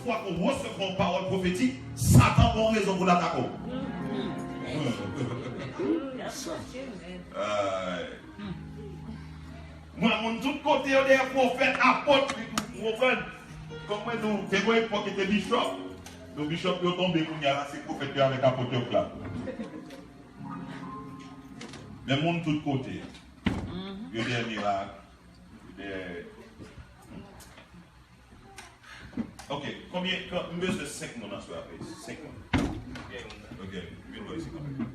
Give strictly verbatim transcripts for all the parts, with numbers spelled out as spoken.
fwa ke w resevwa yon pawòl pwofetik, Satan gen yon rezon pou l atake w. Ay. Mwen, moun tout kote yo dèyè pwofèt, apot, li tou, ou konprann? Kòm mwen di w, te gen yon epòk ki te bishop, nou bishop yo tonbe, kounye a la, se pwofèt yo avèk apot yo k la. Men moun tout kote, yo dèyè mirak, yo dèyè Ok, konbyen, kon- m bezwen senk moun aswè a, please. Senk moun. Ok, vin bò isi kanpe.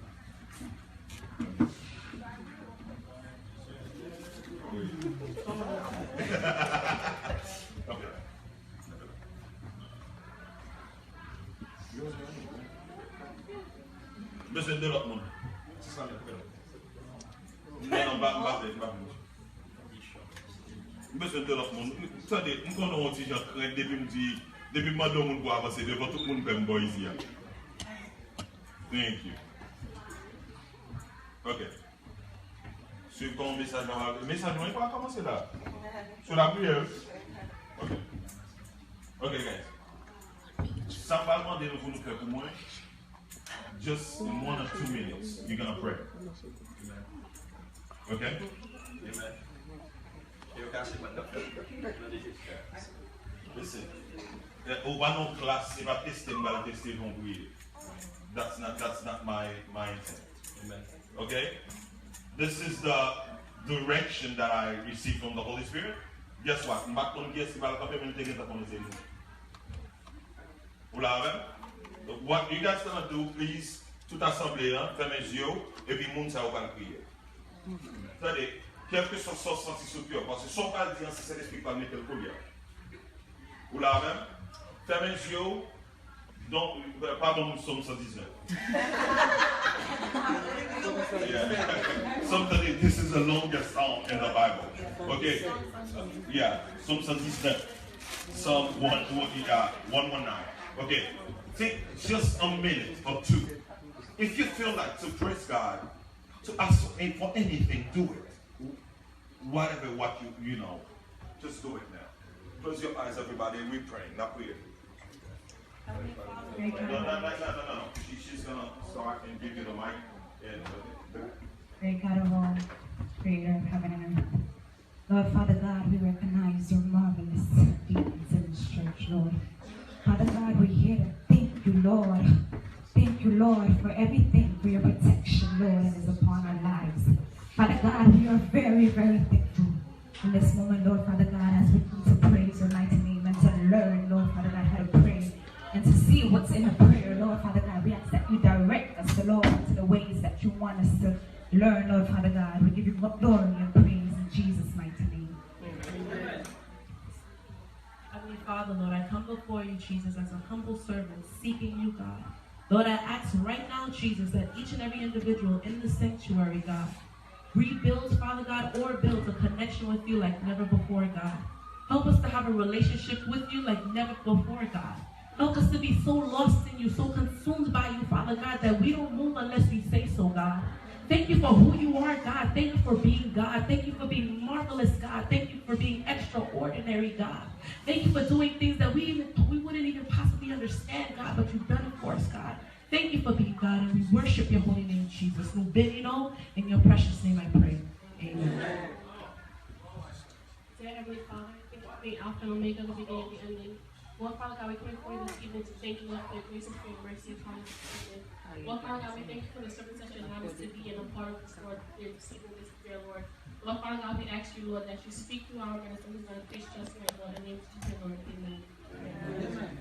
Ok. M bezwen de lòt moun. Non, non, m pa, m pa vle, m pa vle. M bezwen de lòt moun. Tande, m konnen w yon ti jan krent depi m di, depi m mande yon moun pou avanse devan tout moun pè m bò isi a. Thank you. Ok. Swiv kòman mesaj la va. Mesaj mwen pa kòmanse la. Sou lapriyè. Ok. Ok, guys. Sa m pral mande nou pou nou fè pou mwen. Just in one or two minutes, you're gonna pray. Okay? Amen. Yo kache mwen nan fè nan de Jezi. Listen. Eh, ou pa nan klas, se pa teste m pral teste pou m priye. That's not, that's not my, my intent. Amen. Okay? This is the direction that I received from the Holy Spirit. Guess what? M pa t konn kiyès ki pral kanpe, men m te gentan konnen se li. Ou la avè m? What you guys gonna do, please, tout asanble a, fèmen zye w, epi moun sa yo pral priye. Tande, kèlkeswa sa w santi sou kè w, paske sa w pral di an, se Sentespri k pral mete l kounye a. Ou la avè m? Fèmen zye w, donk, padon, Sòm san diznèf. Yeah. Sometimes this is the longest psalm in the Bible. Okay? Yeah, Sòm san diznèf. Psalm one, one, yeah, one one nine. Okay. Take just a minute or two. If you feel like to praise God, to ask for, for anything, do it. Whatever what you, you know, just do it now. Close your eyes, everybody, and we pray. N ap priye. Heavenly Father, no, no, no, no, no. She, she's gonna start and give you the mic. And, uh, Great God of all, creator of heaven and earth. Lord Father God, we recognize your marvelous deeds in this church, Lord. Father God, we're here to thank you, Lord. Thank you, Lord, for everything, for your protection, Lord, that is upon our lives. Father God, we are very, very thankful in this moment, Lord Father God, as we come to praise your mighty name and to learn, Lord Father God, how to pray and to see what's in a prayer, Lord Father God. We ask that you direct us, Lord, to the ways that you want us to learn, Lord Father God. We give you glory and praise in Jesus' mighty name. Amen. Heavenly Father, Lord, I come before you, Jesus, as a humble servant seeking you, God. Lord, I ask right now, Jesus, that each and every individual in the sanctuary, God, rebuilds, Father God, or builds a connection with you like never before, God. Help us to have a relationship with you like never before, God. Help us to be so lost in you, so consumed by you, Father God, that we don't move unless you say so, God. Thank you for who you are, God. Thank you for being God. Thank you for being marvelous, God. Thank you for being extraordinary, God. Thank you for doing things that we even, we wouldn't even possibly understand, God, but you've done it for us, God. Thank you for being God, and we worship your holy name, Jesus. Nou beni non w, in your precious name I pray. Amen. Dear Heavenly Father, thank you for being Alpha and Omega, the beginning and the ending. Lord Father God, we come before you this evening to thank you, Lord, for your grace and for your mercy upon us this evening. Lord Father God, we thank you for the servants that you allowed us to be and a part of this, Lord, this evening, this prayer, Lord. Lord Father God, we ask you, Lord, that you speak through our ministers and teach us, Lord, in the name of Jesus, Lord. Amen. Amen.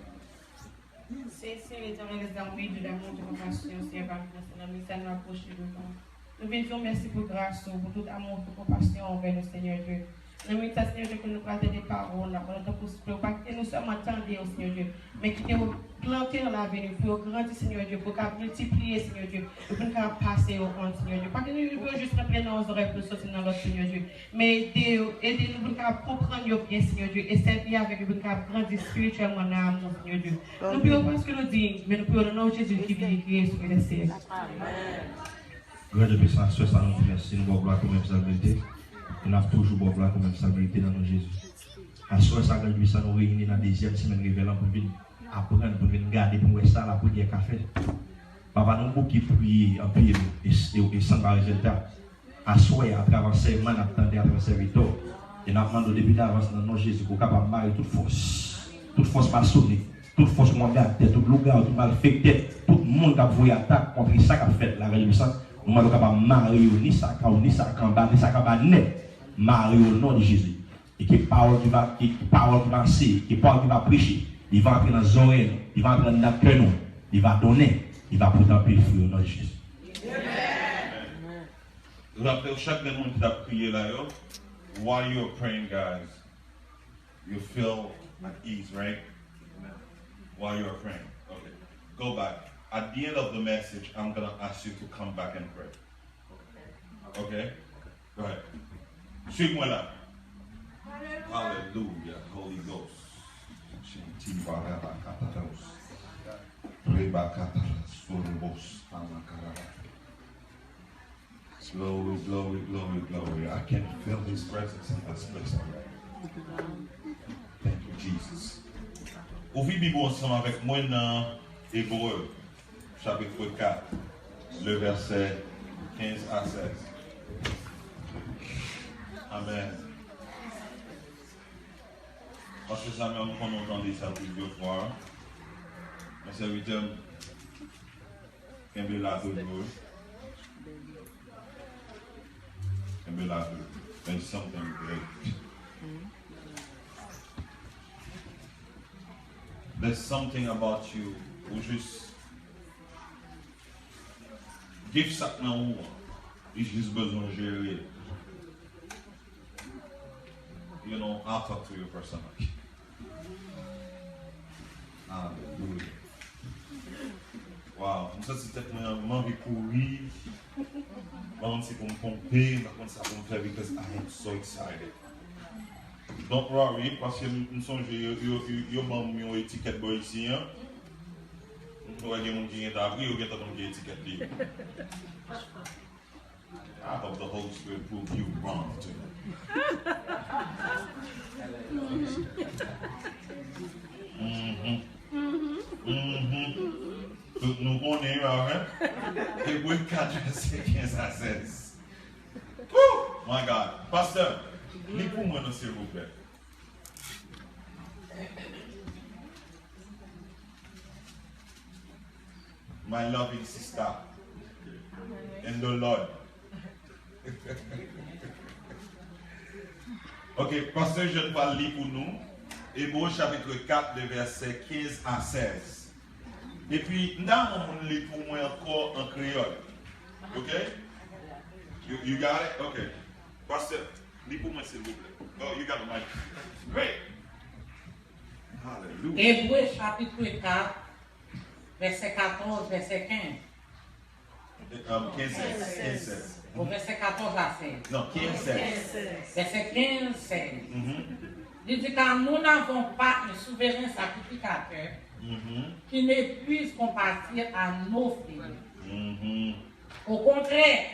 Senyè, Senyè, Letènèl dèzame, Dye damou, Dye konpasyon, Senyè, pa vin nan minit sa nou apwoche devan w. Nou vin di w mèsi pou gras ou, pou tout amou, pou konpasyon ou anvè nou, Senyè Dye. Nan minit sa, Senyè Dye, ke nou pral tande pawòl la, pandan tankou souple, ou pa kite nou sèlman tande yo, Senyè Dye, men kite yo plante nan lavi nou, pou yo grandi, Senyè Dye, pou yo ka miltipliye, Senyè Dye, e pou nou ka pase yo an, Senyè Dye. Pa kite nou pou yo jis rantre nan yon zòrèy, pou yo soti nan lòt, Senyè Dye. Men ede yo, ede nou pou n kapab konprann yo byen, Senyè Dye, e sèvi avèk yo pou n kapab grandi espirityèlman nan amou, Senyè Dye. Nou priye w paske nou diy, men nou priye w nan non Jezi ki viv, ki rete sou lè syèk. Amèn. Grandye pwisan, aswè sa nou di mèsi, nou ba w glwa kòm menm sa l merite. E n ap toujou ba w glwa kòm menm sa l merite nan non Jezi. Aswè sa, Grandye pwisan, nou reyini nan dezyèm semèn revè l an pou vini. Aprann pou n vin gade pou n wè sa lapriyè ka fè. Papa, nou bouke priye anpil e, e, e san pa rezilta. Aswè, atravè ansèyman n ap tande atravè sèvitè w, e n ap mande w depi davans nan non Jezi pou w kapab mare tout fòs, tout fòs masonik, tout fòs wangadè, tout lougawou, tout malfektè, tout moun k ap voye atak kont sa k ap fèt la, rejwisans, nou mande w kapab mare yo, ni sa k anwo, ni sa k anba, ni sa k anba nèt, mare yo o non de Jezi. E ke pawòl ki va, ke pawòl ki va anseye, ke pawòl ki va preche, li va antre nan zòrèy nou, li va antre anndan kè nou, li va donnen, li va pote anpil fwi o non de Jezi. Rapele chak de moun ki t ap kriye la yo, while you're praying, guys, you feel at ease, right? While you're praying. Okay. Go back. At the end of the message, I'm gonna ask you to come back and pray. Okay? Go ahead. Suiv mwen la. Hallelujah, Holy Ghost. Glory, glory, glory, glory. I can feel his presence in this place already. Thank you, Jesus. Ouvri Bib ou ansanm avèk mwen nan Ebre, chapit kat, le vèsè kenz a sèz. Amèn. Paske sa menm, m konnen w tande sa plizyè fwa. Men sèvitè m, kenbe la toujou. Kenbe la toujou. There's something great. There's something about you. Ou jis gift sa k nan ou an. Li jis bezwen jere. You know, I'll talk to you personally. Alelouya. Wow, m santi tèt mwen, m anvi kouri. M pa konn si pou m ponpe, m pa konn sa pou m fè because I am so excited. Don't worry, paske m, m sonje yo, yo, yo, yo ban m yon etikèt bò isi an. M wè gen moun ki gentan apri, yo gentan konn ki etikèt li ye. I hope the Holy Spirit prove you wrong today. Mhm. Mhm. Tout nou konnen, amen. Ebre kat, vèsè kenz a sèz. Woo! My God. Pastè, li pou mwen non, silvouplè. My loving sister in the Lord. Ok, pastè Jean pral li pou nou Ebre chapit kat, de vèsè kenz a sèz. Epi, m ta renmen moun li pou mwen ankò an kreyòl. Ok? You, you got it? Ok. Pastè, li pou mwen, silvouplè. Oh, you got the mic. Great. Hallelujah. Ebre chapit kat, vèsè katòz, vèsè kenz. Um, kenz sèz, kenz sèz. Bon, vèsè katòz a sèz. Non, kenz sèz. Vèsè kenz sèz. Mhm. Li di, car nous n'avons pas un souverain sacrificateur Mhm. qui ne puisse compatir à nos faiblesses. Mhm. Au contraire,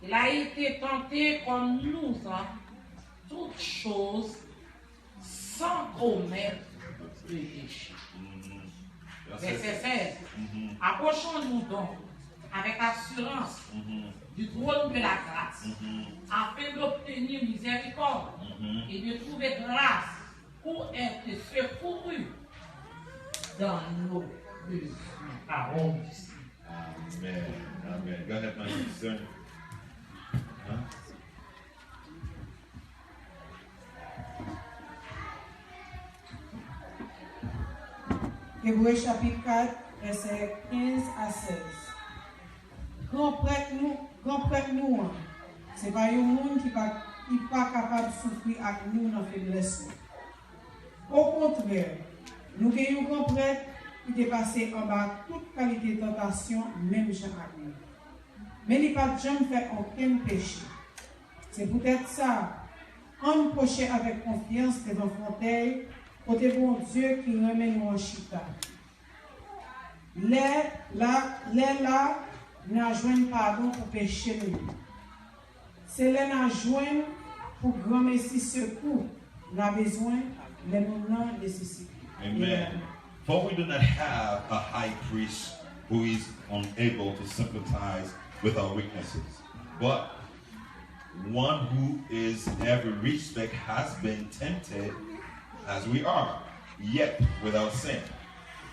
il a été tenté comme nous en toutes choses, sans commettre de péché. Mhm. Vèsè sèz. Mhm. Approchons-nous donc avec assurance Mhm. du trône de la grâce, Mhm. afin d'obtenir miséricorde Mhm. et de trouver grâce pour être secourus dans nos besoins. Parole du Seigneur. Amen. Amen. Go ahead, my sister. Huh? Ebre chapit kat, vèsè kenz a sèz. Gran prèt nou, gran prèt nou an, se pa yon moun ki pa, ki pa kapab soufri ak nou nan feblès nou. Okontrè, nou gen yon gran prèt ki te pase anba tout kalite tantasyon menm jan ak nou. Men li pa t janm fè okenn peche. Se poutèt sa, ann pwoche avèk konfyans devan fòtèy kote Bondye ki renmen nou an chita. Lè la, lè la, n a jwenn padon pou peche nou yo. Se lè n a jwenn pou granmesi sekou n a bezwen lè nou nan nesesite. Amen. For we do not have a high priest who is unable to sympathize with our weaknesses, but one who is every respect has been tempted as we are, yet without sin.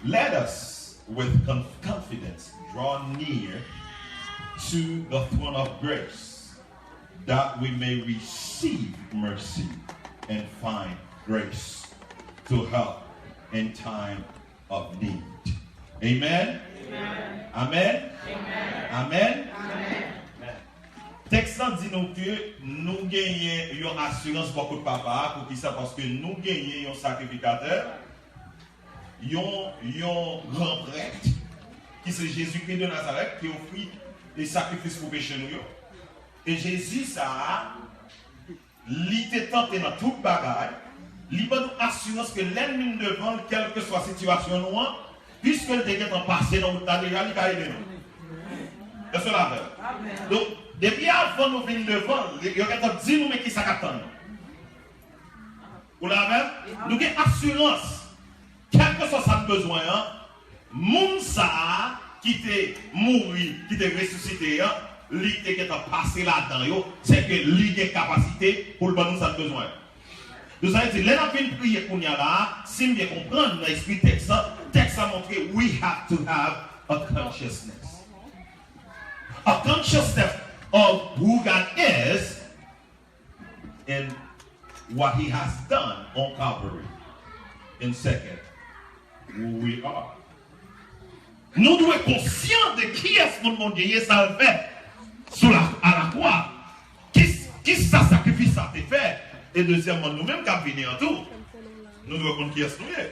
Let us with con- confidence draw near to the throne of grace, that we may receive mercy and find grace to help in time of need. Amen? Amen. Amen? Amen. Amen? Amen. Tèks lan di nou ke nou genyen yon asirans bò kot Papa a. Poukisa? Paske nou genyen yon sakrifikatè, yon, yon gran prèt, ki se Jezikri de Nazarèt, ki ofri e sakrifis pou peche nou yo. E Jezi sa a, li te tante nan tout bagay, li ban nou asirans ke lè n vin devan l, kèlkeswa sitiyasyon nou an, piske l te gentan pase nan wout la deja, li ka ede nou. Èske w la avè m? Donk, depi avan nou vin devan l, yo gentan di nou men kisa k ap tann nou. Ou la avè m? Nou gen asirans. Kèlkeswa sa n bezwen an, moun sa a ki te mouri, ki te resisite an, li te gentan pase ladan yo, sèke li gen kapasite pou l ban nou sa n bezwen. Donk, sa vle di, lè n ap vin priye kounye a la a, si m byen konprann nan espri tèks la, tèks la montre we have to have a consciousness. A consciousness of who God is and what he has done on Calvary. And second, who we are. Nou dwe konsyan de kiyès moun Bondye ye, sa l fè sou la, a la kwa. Ki, ki sa sakrifis sa te fè? E dezyèmman, nou menm k ap vini an tou, nou dwe konn kiyès nou ye.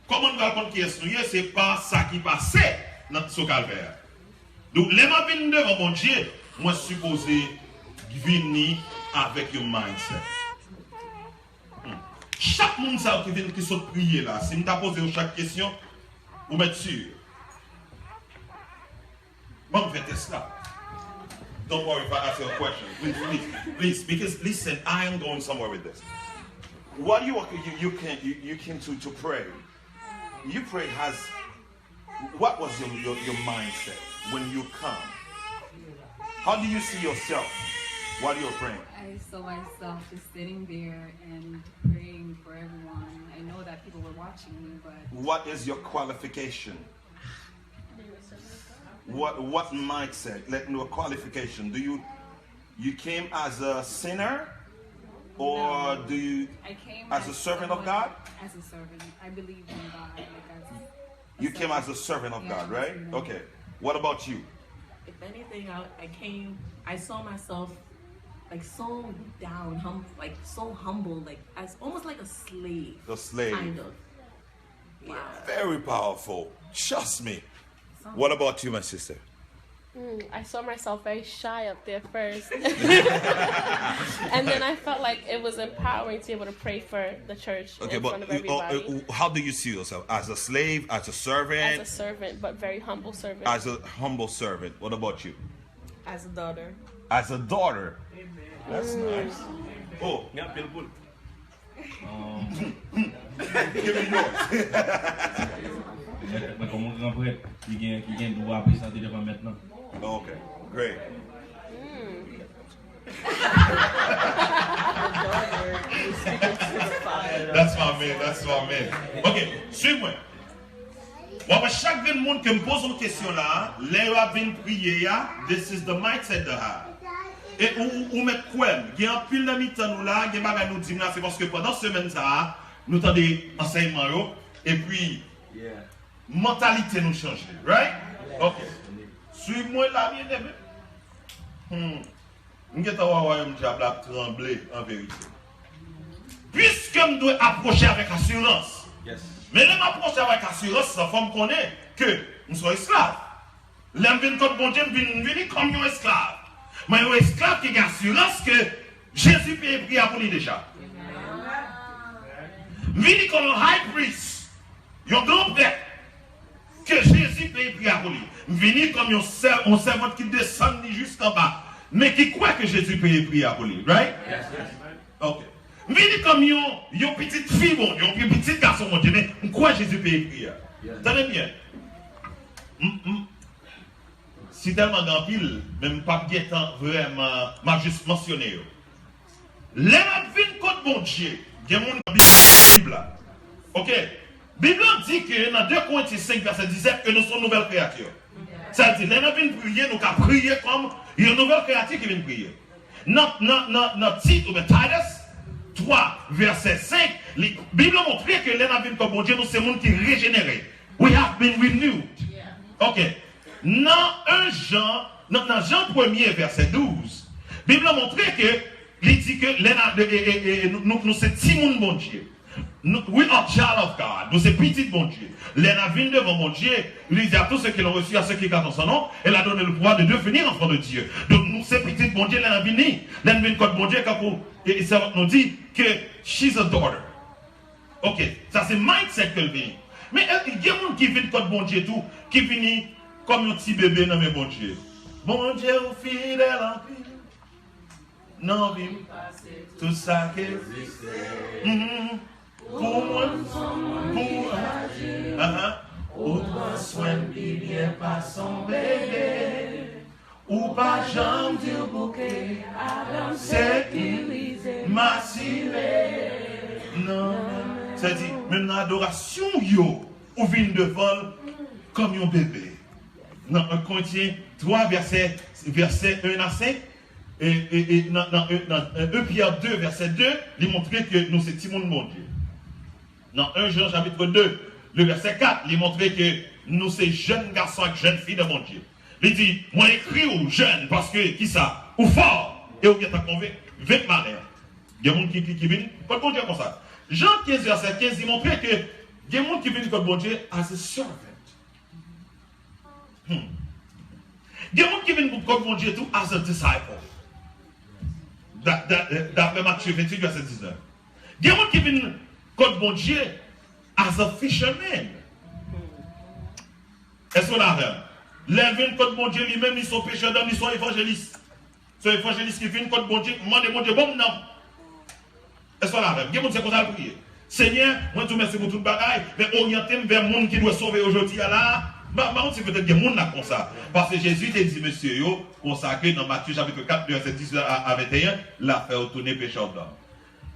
Kòman n pral konn kiyès nou ye? Se pa sa ki pase nan, sou Kalvè a. Donk, lè m ap vin devan Bondye, mwen sipoze vini avèk yon mindset. Hmm. Chak moun sa yo ki vin, ki sot priye la, si m ta poze yo chak kesyon, ou mèt si. Ban m fè tès la. Don't worry if I ask you a question. Please, please, please, because listen, I am going somewhere with this. What you, you, you, can, you, you came to, to pray. You pray has, what was your, your, your mindset when you come? How do you see yourself while you're praying? I saw myself just sitting there and praying for everyone. I know that people were watching me, but what is your qualification? What, what mindset? Like, no qualification. Do you, you came as a sinner, or do you, as a servant of God? As a servant. I believe in God. Like, as, you came as a servant of God, right? Okay. What about you? If anything, I, I came, I saw myself like so down, hum, like so humble, like as almost like a slave. A slave. Kind of. Wow. Very powerful. Trust me. What about you, my sister? Mm, I saw myself very shy up there first. And then I felt like it was empowering to be able to pray for the church in front of everybody. Okay, but uh, uh, how do you see yourself? As a slave, as a servant? As a servant, but very humble servant. As a humble servant. What about you? As a daughter. As a daughter. Amen. That's nice. Oh, gen anpil boul. Give me yours. Mwen, mwen kòm yon gran prèt ki gen, ki gen dwa prezante devan mèt lan. Okay, great. That's my man, that's my man. Ok, swiv mwen. W ap wè chak grenn moun ke m poze yon kesyon la, lè yo ap vin priye a, this is the mindset they have. E ou, ou, ou mèt kwè m, gen anpil nan mitan nou la, gen bagay nou di m la, se paske pandan semèn sa a, nou tande ansèyman yo, epi mantalite nou chanje, right? Ok. Swiv mwen la, byeneme. Hmm. M gentan wè wayòm dyab la ap tranble an verite. Piske m dwe apwoche avèk asirans. Men lè m apwoche avèk asirans, sa fò m konnen ke m se yon esklav. Lè m vin kot Bondye, m vin, m vini kòm yon esklav. Men yon esklav ki gen asirans ke Jezi peye pri a pou li deja. M vini kòm yon high priest, yon gran prèt, ke Jezi peye pri a pou li. M vini kòm yon sè-, yon sèvant ki desann li jiskanba, men ki kwè ke Jezi peye pri a pou li, right? Yes, yes. Ok. M vini kòm yon, yon pitit fi Bondye, yon pitit gason Bondye, men m kwè Jezi peye pri a. Tande byen. M, m, si tèlman gen anpil, men m p ap gen tan vrèman, m ap jis mansyone yo. Lè n ap vin kot Bondye, gen moun nan Bib la. Oke? Bib la di ke nan de Korentyen senk vèsè disèt ke nou se yon nouvèl kreyati. Sa vle di, lè n ap vin priye, nou ka priye kòm yon nouvèl kreyati ki vin priye. Nan, nan, nan, nan Tit oubyen Titus twa vèsè senk, li, Bib la montre ke lè n ap vin kot Bondye, nou se moun ki rejenere. We have been renewed. Ok. Nan en Jan, nan, nan Jan premye vèsè douz, Bib la montre ke li di ke lè n a, e, e, e, e, nou, nou, nou se timoun Bondye. Nou, we are child of God. Nou se pitit Bondye. Lè n a vin devan Bondye, li di, à tous ceux qui l'ont reçu, à ceux qui crient en son nom, il a donné le pouvoir de devenir enfants de Dieu. Donk, nou se pitit Bondye lè n a vini. Lè n vin kot Bondye, kankou, e, e sèvant nou di, ke she's a daughter. Ok, sa se mindset ke l genyen. Men, e, gen moun ki vin kot Bondye tou, ki vini kòm yon ti bebe nan men Bondye. Bondye, ou fidèl anpil. Nan vi m, tout sa k egziste. Mhm. Pou mwen, pou mwen. Ahan. Ou pran swen m pi byen pase yon bebe. Ou pa janm di w bouke, sekirize m, asire. Non. Sa di, menm nan adorasyon w yo, ou vin devan l kòm yon bebe. Nan en Korentyen twa, vèsè, vèsè en a senk, e, e, e nan, nan, nan, nan en Pyè de, vèsè de, li montre ke nou se timoun Bondye. Nan en Jan, chapitre de, le vèsè kat, li montre ke nou se jèn gason ak jèn fi nan Bondye. Li di, mwen ekri w, jèn, paske, kisa? Ou fò, e ou gentan konvenk malè. Gen moun ki, ki, ki vin kot Bondye konsa. Jan kenz, vèsè kenz, li montre ke gen moun ki vin kot Bondye as a servant. Hmm. Gen moun ki vin kot Bondye tou as a disciple. Da-, da-, daprè Matye venntuit, vèsè diznèf. Gen moun ki vin kot Bondye as a fisherman. Èske w la avè m? Lè l vin kot Bondye, li menm, li se yon pechè dòm, li se yon evanjelis. Se yon evanjelis ki vin kot Bondye, mande Bondye, ban m non. Èske w la avè m? Gen moun se konsa l priye. Senyè, mwen di w mèsi pou tout bagay, men oryante m vè moun ki dwe sove yo jodi a la. M pa, m pa konn si petèt gen moun la konsa. Paske Jezi te di mesye yo konsa ke nan Matye chapitre kat, vèsè dizuit a, a venteyen, l ap fè yo tounen pechè dòm.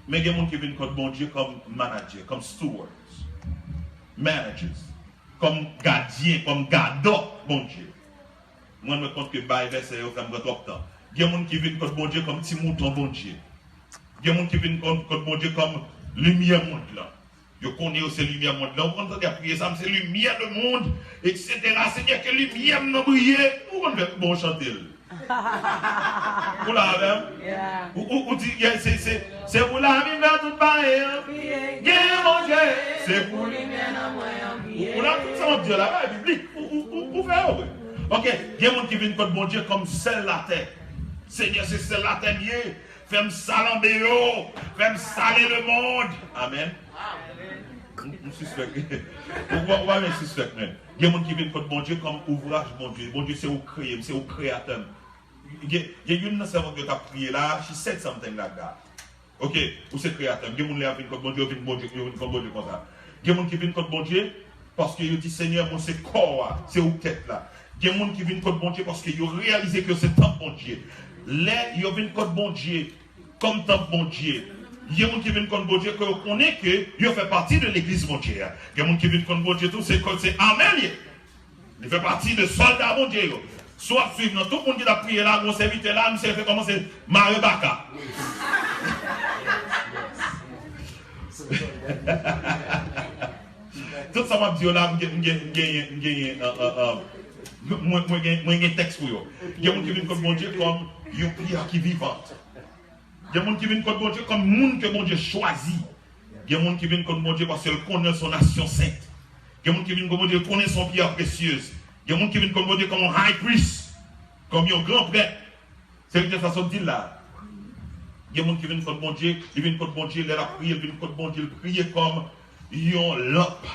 Men gen moun ki vin kot Bondye kòm manadjè, kòm stewards, managers, kòm gadyen, kòm gadò Bondye. Mwen, mwen kont ke bay vèsè yo fè m pran twòp tan. Gen moun ki vin kot Bondye kòm ti mouton Bondye. Gen moun ki vin kot, kot Bondye kòm limyè mond lan. Yo konnen yo se limyè mond lan. Ou konn tande y ap kriye sa, m se limyè de mond, etsetera. Senyè, ke limyè m nan briye. Ou konn fè bon chante l. Ou la avè m? Yeah. Ou, ou, ou di, yeah, se, se, se pou lavi m fè tout bagay an. Gen Bondye, se pou limyè nan mwen an briye. Ou, ou la, tout sa m ap di yo la, bagay biblik. Ou, ou, ou, ou fè yo vre. Ok, gen moun ki vin kot Bondye kòm sèl latè. Senyè, se sèl latè m ye. Fè m salanbe yo. Fè m sale lemonn. Amèn. M, m sispèk. Ou, ou, ou pa menm sispèk, men. Gen moun ki vin kot Bondye kòm ouvraj Bondye. Bondye, se ou kreye m, se ou kreyatè m. Gen, gen youn nan sèvant yo t ap priye la, she said something like that. Ok, ou se kreyatè m. Gen moun lè y ap vin kot Bondye, yo vin Bondye, yo vin kot Bondye konsa. Gen moun ki vin kot Bondye paske yo di, Senyè, mwen se kò a, se ou k tèt la. Gen moun ki vin kot Bondye paske yo reyalize ke yo se tanp Bondye. Lè yo vin kot Bondye kòm tanp Bondye, gen moun ki vin kot Bondye ke yo konnen ke yo fè pati de legliz Bondye a. Gen moun ki vin kot Bondye tou, se kò, se ame l ye. Li fè pati de sòlda Bondye yo. Si w ap swiv nan tout moun ki t ap priye la, gon sèvitè la, misye te kòmanse mare baka. Tout sa m ap di yo la, m gen, m gen, m genyen, m genyen, euh, euh, euh, mwen, mwen gen, mwen gen tèks pou yo. Gen moun ki vin kot Bondye kòm yon pyè ki vivan. Gen moun ki vin kot Bondye kòm moun ke Bondye chwazi. Gen moun ki vin kot Bondye paske l konnen l se yon nasyon sent. Gen moun ki vin kot Bondye, l konnen l se yon pyè presyez. Gen moun ki vin kot Bondye kòm yon high priest, kòm yon gran prèt. Se li te sa sot di l la. Gen moun ki vin kot Bondye, li vin kot Bondye, lè l ap priye, l vin kot Bondye, l priye kòm yon lanp.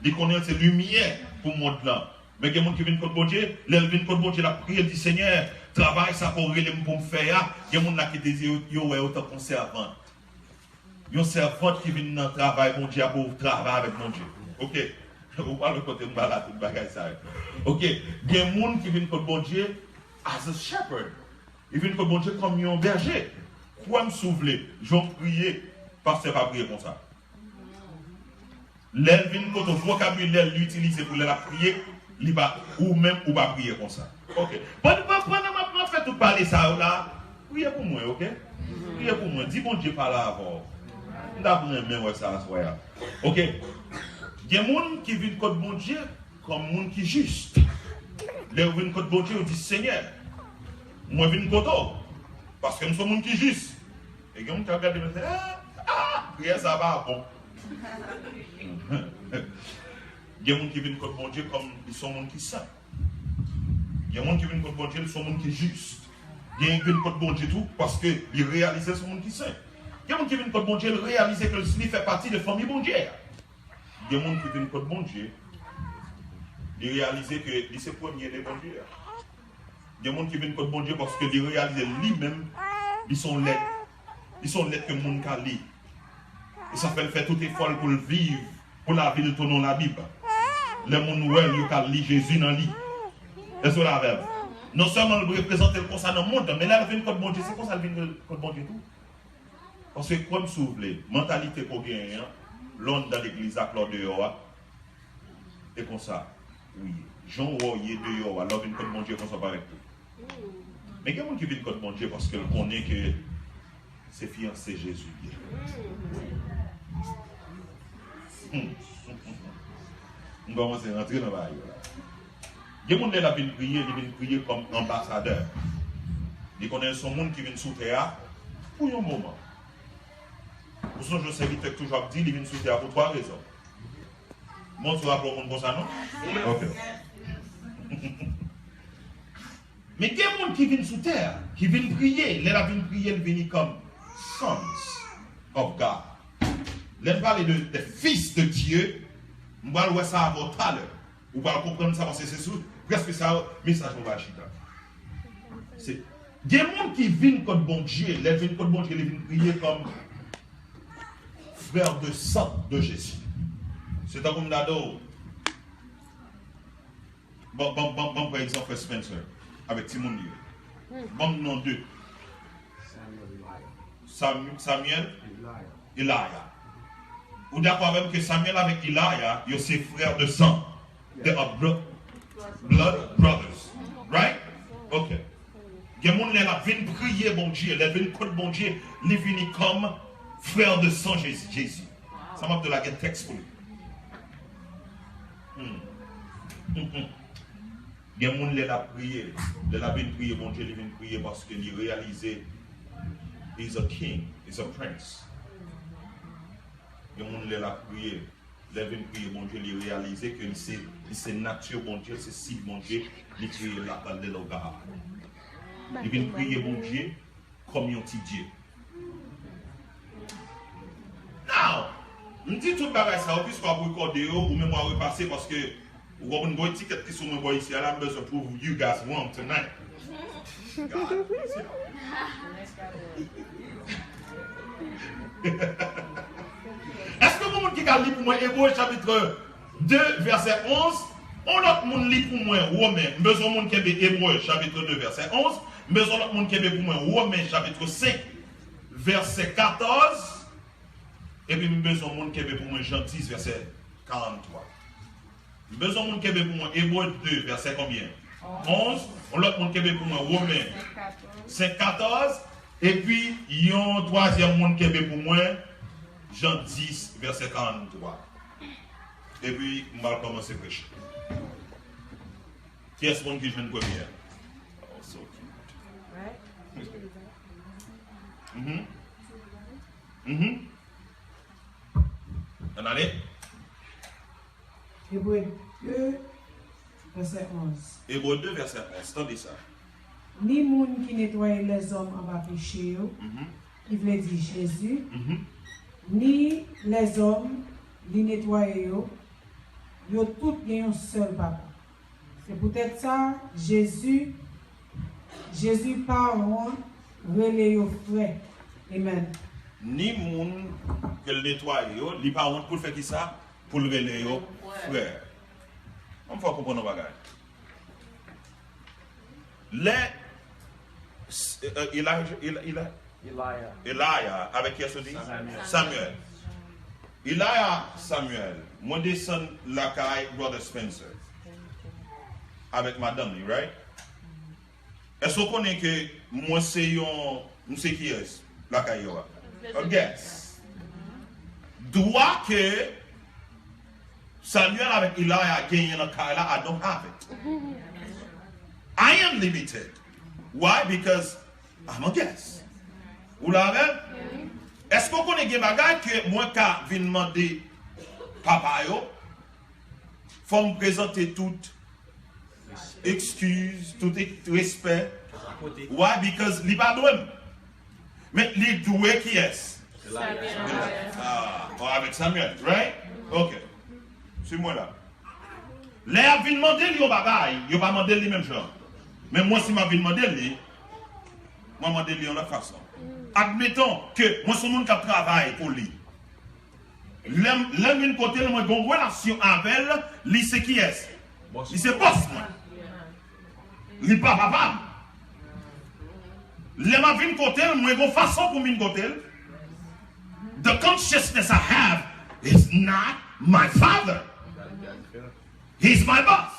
Li konnen l se limyè pou mond lan. Men gen moun ki vin kot Bondye, lè l vin kot Bondye, l ap priye, l di, Senyè, travay sa ke w rele m pou m fè a, gen moun la ki dezi yo, yo wè yo tankou sèvant. Yon sèvant ki vin nan travay Bondye a pou travay avèk Bondye. Oke. Ou pa lòt kote m ba la tout bagay sa yo. Oke. Gen moun ki vin kot Bondye as a shepherd. Li vin kot Bondye kòm yon bèje. Kwè m si w vle, jan w priye, pastè pa priye konsa. Lè l vin kote w, vokabilè l li itilize pou lè l ap priye, li pa, ou menm ou pa priye konsa. Oke. Pandan, pandan, pandan m ap, m ap fè tout pale sa yo la, priye pou mwen, oke? Priye pou mwen. Di Bondye pale avè w. M t ap renmen wè sa aswè a. Oke? Gen moun ki vin kot Bondye kòm moun ki jis. Lè yo vin kot Bondye, yo di, Senyè, mwen vin kote w, paske m se yon moun ki jis. E gen moun k ap gade m, ah, ah, priyè sa pa bon. Gen moun ki vin kot Bondye kòm li se yon moun ki sen. Gen moun ki vin kot Bondye, li se yon moun ki jis. Gen moun ki vin kot Bondye tou, paske li reyalize l se yon moun ki sen. Gen moun ki vin kot Bondye, li reyalize ke li fè pati de fanmi Bondye a. Gen moun ki vin kot Bondye, li reyalize ke li se premye de Bondye a. Gen moun ki vin kot Bondye paske li reyalize li menm, li se yon lèt, li se yon lèt ke moun ka li. E sa fè l fè tout efò l pou l viv, pou lavi l tounen yon Labib. Lè moun wè l, yo ka li Jezi nan li. Èske w la avè m? Non sèlman l reprezante l konsa nan mond lan, men lè l vin kot Bondye, se konsa l vin kot Bondye tou. Paske kwè m si w vle, mantalite ke w genyen an, lè w anndan legliz ak lè w deyò a, e konsa ou ye. Jan w wè w ye deyò a, lè w vin kot Bondye konsa w parèt tou. Men gen moun ki vin kot Bondye paske l konnen ke se fiyanse Jezi l ye. Hmm. M kòmanse rantre nan bagay yo la. Gen moun lè l ap vin priye, li vin priye kòm anbasadè. Li konnen se yon moun ki vin sou tè a pou yon moman. Ou sonje yon sèvitè k toujou ap di li vin sou tè a pou twa rezon. Bon, sou raple yon moun konsa, non? Ok. Men gen moun ki vin sou tè a, ki vin priye. Lè l ap vin priye, l vini kòm sons of God. Lè n pale de, de fils de Dieu, m pral wè sa avè w talè. Ou pral konprann sa, paske se sou prèske sa mesaj mwen pral chita. Se, gen moun ki vin kot Bondye, lè l vin kot Bondye, li vin priye kòm frè de san de Jezi. Se tankou m ta di w, ban, ban, ban, ban m pran egzanp frè Spencer avèk timoun li yo. Ban m non de. Samuel, Samuel, Elijah. Ou dakò avè m ke Samuel avèk Elijah, yo se frè de san. They are blo-, blood brothers. Right? Ok. Gen moun lè l ap vin priye Bondye, lè l vin kot Bondye, li vini kòm frè de san Jezi. Jezi. Sa m ap di w la gen tèks pou li. Hmm. Gen moun lè l ap priye, lè l ap vin priye Bondye, li vin priye paske li reyalize he's a king, he's a prince. Gen moun lè l ap priye, lè l vin priye Bondye, li reyalize ke li se, li se nati Bondye, li se sid Bondye, li kreye l like a little God. Li vin priye Bondye kòm yon ti dye. Now, m di tout bagay sa yo, piske w ap rekòde yo, ou menm w a repase, paske ou konprann gon etikèt ki sou mwen bò isi a la, m bezwen prove you guys wrong tonight. God, Èske gon moun ki ka li pou mwen Ebre chapit de vèsè onz? On lòt moun li pou mwen Women. M bezwen moun kenbe Ebre chapit de vèsè onz. M bezwen lòt moun kenbe pou mwen Women chapit senk vèsè katòz. Epi m bezwen moun kenbe pou mwen Jan dis vèsè karannntwa. M bezwen moun kenbe pou mwen Ebre de, vèsè konbyen? Onz. On lòt moun kenbe pou mwen Women senk katòz. Epi yon twazyèm moun kenbe pou mwen Jan dis, vèsè karannntwa. Epi m pral kòmanse preche. Kiyès moun ki jwenn premye a? Oh, so cute. Mhm. Mhm. Ann ale. Ebre de, vèsè onz. Ebre de, vèsè onz. Tande sa. Ni moun ki netwaye lèzòm anba peche yo, mhm, ki vle di Jezi, mhm, ni lèzòm li netwaye yo, yo tout gen yon sèl papa. Se poutèt sa, Jezi, Jezi Pawon an rele yo frè. Amen. Ni moun ke l netwaye yo, li pa wont pou l fè kisa? Pou l rele yo frè. An m fè w konprann yon bagay. Lè s- euh, Elijah, Eli- Eli- Elijah. Elijah, avèk kiyès ou di? Samuel. Samuel. Elijah, Samuel, mwen desann lakay Brother Spencer avèk madanm li, right? Èske w konnen ke mwen se yon, m se kiyès lakay yo a? A guest. Dwa ke Samuel avèk Elijah genyen nan kay la, I don't have it. I am limited. Why? Because I'm a guest. Ou la avè m? Èske w konnen gen bagay ke mwen ka vin mande papa yo? Fò m prezante tout eskiz, tout respè. Why? Because li pa dwe m. Men li dwe kiyès? Ah, oh, avèk Samuel, right? Ok. Swiv mwen la. Lè y ap vin mande l yon bagay, yo pa mande l li menm jan. Men mwen, si m ap vin mande l li, mwen mande l li yon lòt fason. Admeton ke mwen se yon moun k ap travay pou li. Lè m, lè m vin kote l, mwen gen yon relasyon avè l, li se kiyès? Li se bòs mwen. Li pa papa m. Lè m ap vin kote l, mwen gen yon fason pou m vin kote l. The consciousness I have is not my father. He's my boss.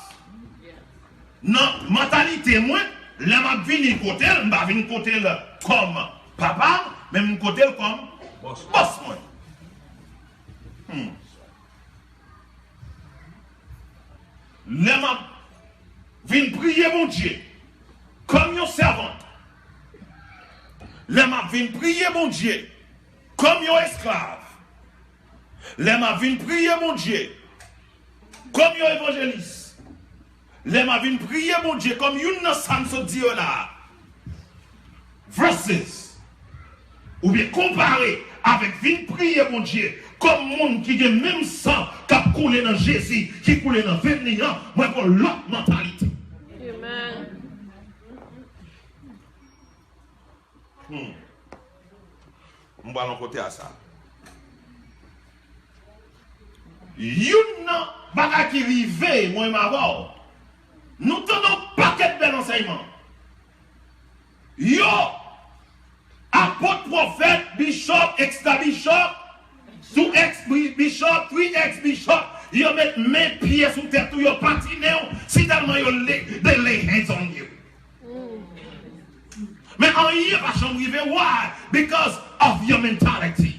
Nan mantalite mwen, lè m ap vini kote l, m pa vin kote l kòm papa m, men m kote l kòm bòs mwen. Hmm. Lè m ap vin priye Bondye kòm yon sèvant, lè m ap vin priye Bondye kòm yon esklav, lè m ap vin priye Bondye kòm yon evanjelis, lè m ap vin priye Bondye kòm youn nan sa m sot di yo la a, versus, oubyen konpare avèk vin priye Bondye kòm moun ki gen menm san k ap koule nan Jezi, ki koule nan venn li an, mwen gen yon lòt mantalite. Amen. Hmm. M pral yon kote a sa. Youn nan bagay ki rive mwen menm avè w, nou tande yon pakèt bèl ansèyman. Yo, apot, pwofèt, bishop, extra bishop, two ex bishop, three ex bishop, yo met men pye sou tèt ou, yo patinen w, si tèlman yo lay, they lay hands on you. Men anyen pa janm rive. Why? Because of your mentality.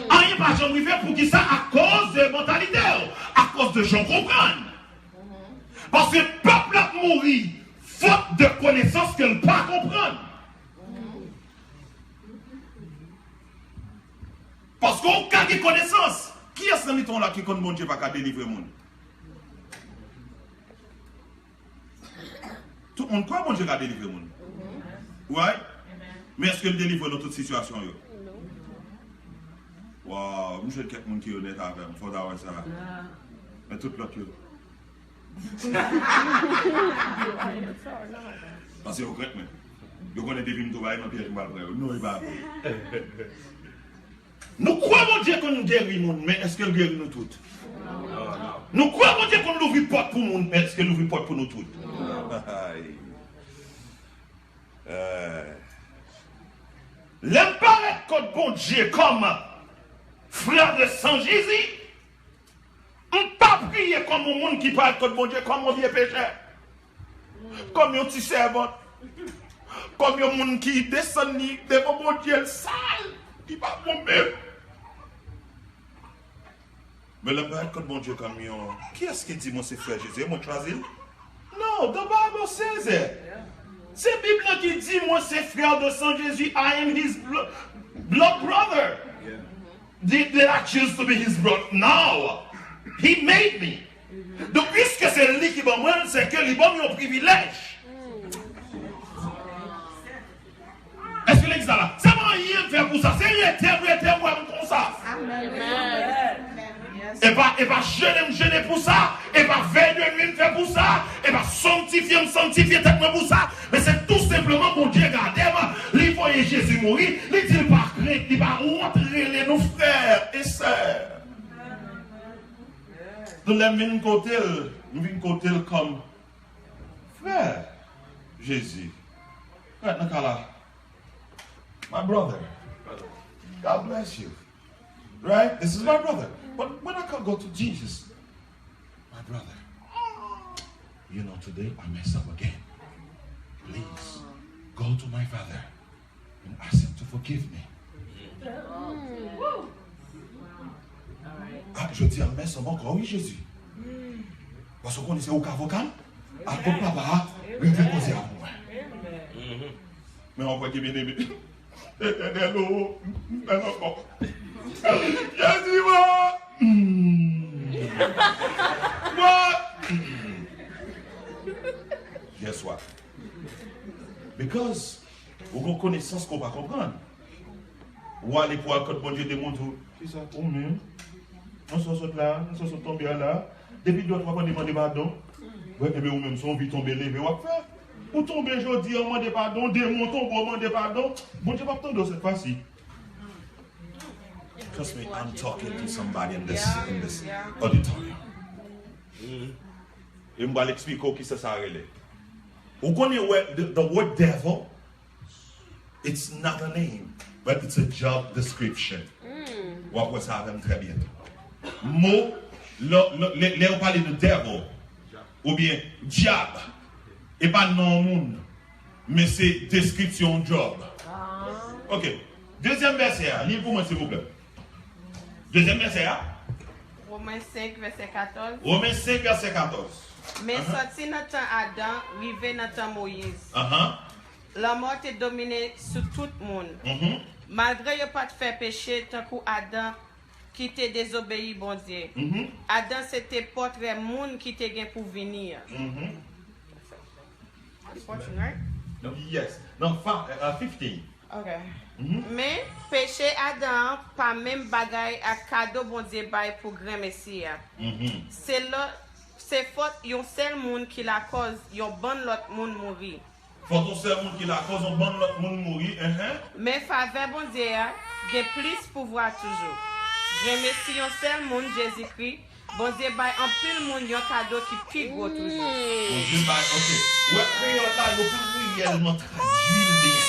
Anyen pa janm rive. Poukisa? Akoz de mantalite w, akoz de jan w konprann. Paske pèp la ap mouri faute de konesans ke l pa konprann. Paske w ka gen konesans. Kiyès nan mitan w la ki konn Bondye pa ka delivre moun? Tout moun kwè Bondye ka delivre moun. Right? Men èske l delivre nou tout sitiyasyon yo? Waw, m jwenn kèk moun ki onèt avè m, fò w ta wè sa. Men tout lòt yo. Paske yo krent mwen. Yo konnen depi m tou bay nan pyèj m pral pran yo. Non, e pa vre. Nou kwè Bondye konn geri moun, men èske l geri nou tout? Nou kwè Bondye konn louvri pòt pou moun, men èske l louvri pòt pou nou tout? Lè m parèt kot Bondye kòm frè de san Jezi, m pa priye kòm yon moun ki parèt kot Bondye kòm yon vye pechè, kòm yon ti sèvant, kòm yon moun ki desann li devan Bondye, l sal, li pa bon menm. Men lè m parèt kot Bondye kòm yon, kiyès ki di mwen se frè Jezi? E mwen k chwazi l? No, the Bible says it. Se Bib la ki di mwen se frè de san Jezi, I am his blo- blood brother. Did, did I choose to be his brother? No. He made me. Donk, piske se li ki ban mwen l, se ke li ban m yon privilèj. Èske legliz la la? Se pa anyen m fè pou sa. Se rete m, rete m wè m konsa. Amen. E pa, e pa jene m jene pou sa. E pa vèy de nwi m fè pou sa. E pa sanntifye m sanntifye tèt mwen pou sa. Men se tou senpleman Bondye gade m. Li voye Jezi mouri. Li di l pa krent, li pa wont. Donk, lè m vin kote l, m vin kote l kòm frè Jezi. Right, nan ka la, my brother, God bless you. Right? This is my brother. But when I can go to Jesus, my brother, you know, today I mess up again. Please, go to my father and ask him to forgive me. Ah, jodi a, m mèsi ankò, wi, Jezi. Paske w konnen se ou k avoka m. Al kot papa a, regle koze a pou mwen. Men w ap wè ki byeneme. Etènèl o, m fè l ankò. Jezi, mwen. Mwen. Guess what? Because ou gon konesans ke w pa konprann. Ou ale pou al kot Bondye demontre w. Kisa? Ou menm? Nan sa w sot la, nan sa w sot tonbe a la. Depi dwat w ap mande, mande padon. Wè, ebyen ou menm, se yon vi tonbe leve w ap fè. Ou tonbe jodi a, w mande padon, demon tonbe, w mande padon. Bondye p ap tande w sèt fwa si. Trust me, I'm talking to somebody in this, in this auditorium. E m pral eksplike w kisa sa rele. Ou konnen, wè, the, the word devil, it's not a name, but it's a job description. W ap wè sa avè m trè byento. Mo, lè, lè, lè, lè yo pale de devil, oubyen dyab, e pa non yon moun, men se deskripsyon yon djòb. Ok. Dezyèm vèsè a, li l pou mwen, silvouplè. Dezyèm vèsè a. Women senk, vèsè katòz. Women senk, vèsè katòz. Men sòti nan tan Adan, rive nan tan Moyiz. Lanmò te domine sou tout moun. Malgre yo pa t fè peche tankou Adan ki te dezobeyi Bondye. Adan se te pòtrè moun ki te gen pou vini an. Fourteen, right? Yes. Non, fa- uh, fifteen. Ok. Men, peche Adan an pa menm bagay ak kado Bondye bay pou grenmesi a. Se lò, se fòt yon sèl moun ki lakòz yon bann lòt moun mouri. Fòt yon sèl moun ki lakòz yon bann lòt moun mouri, enhen. Men favè Bondye a gen plis pouvwa toujou. Grenmesi yon sèl moun, Jezikri, Bondye bay anpil moun yon kado ki pi gwo toujou. Bondye bay, ok. Ou wè kreyòl la, yo pa reyèlman tradui l byen.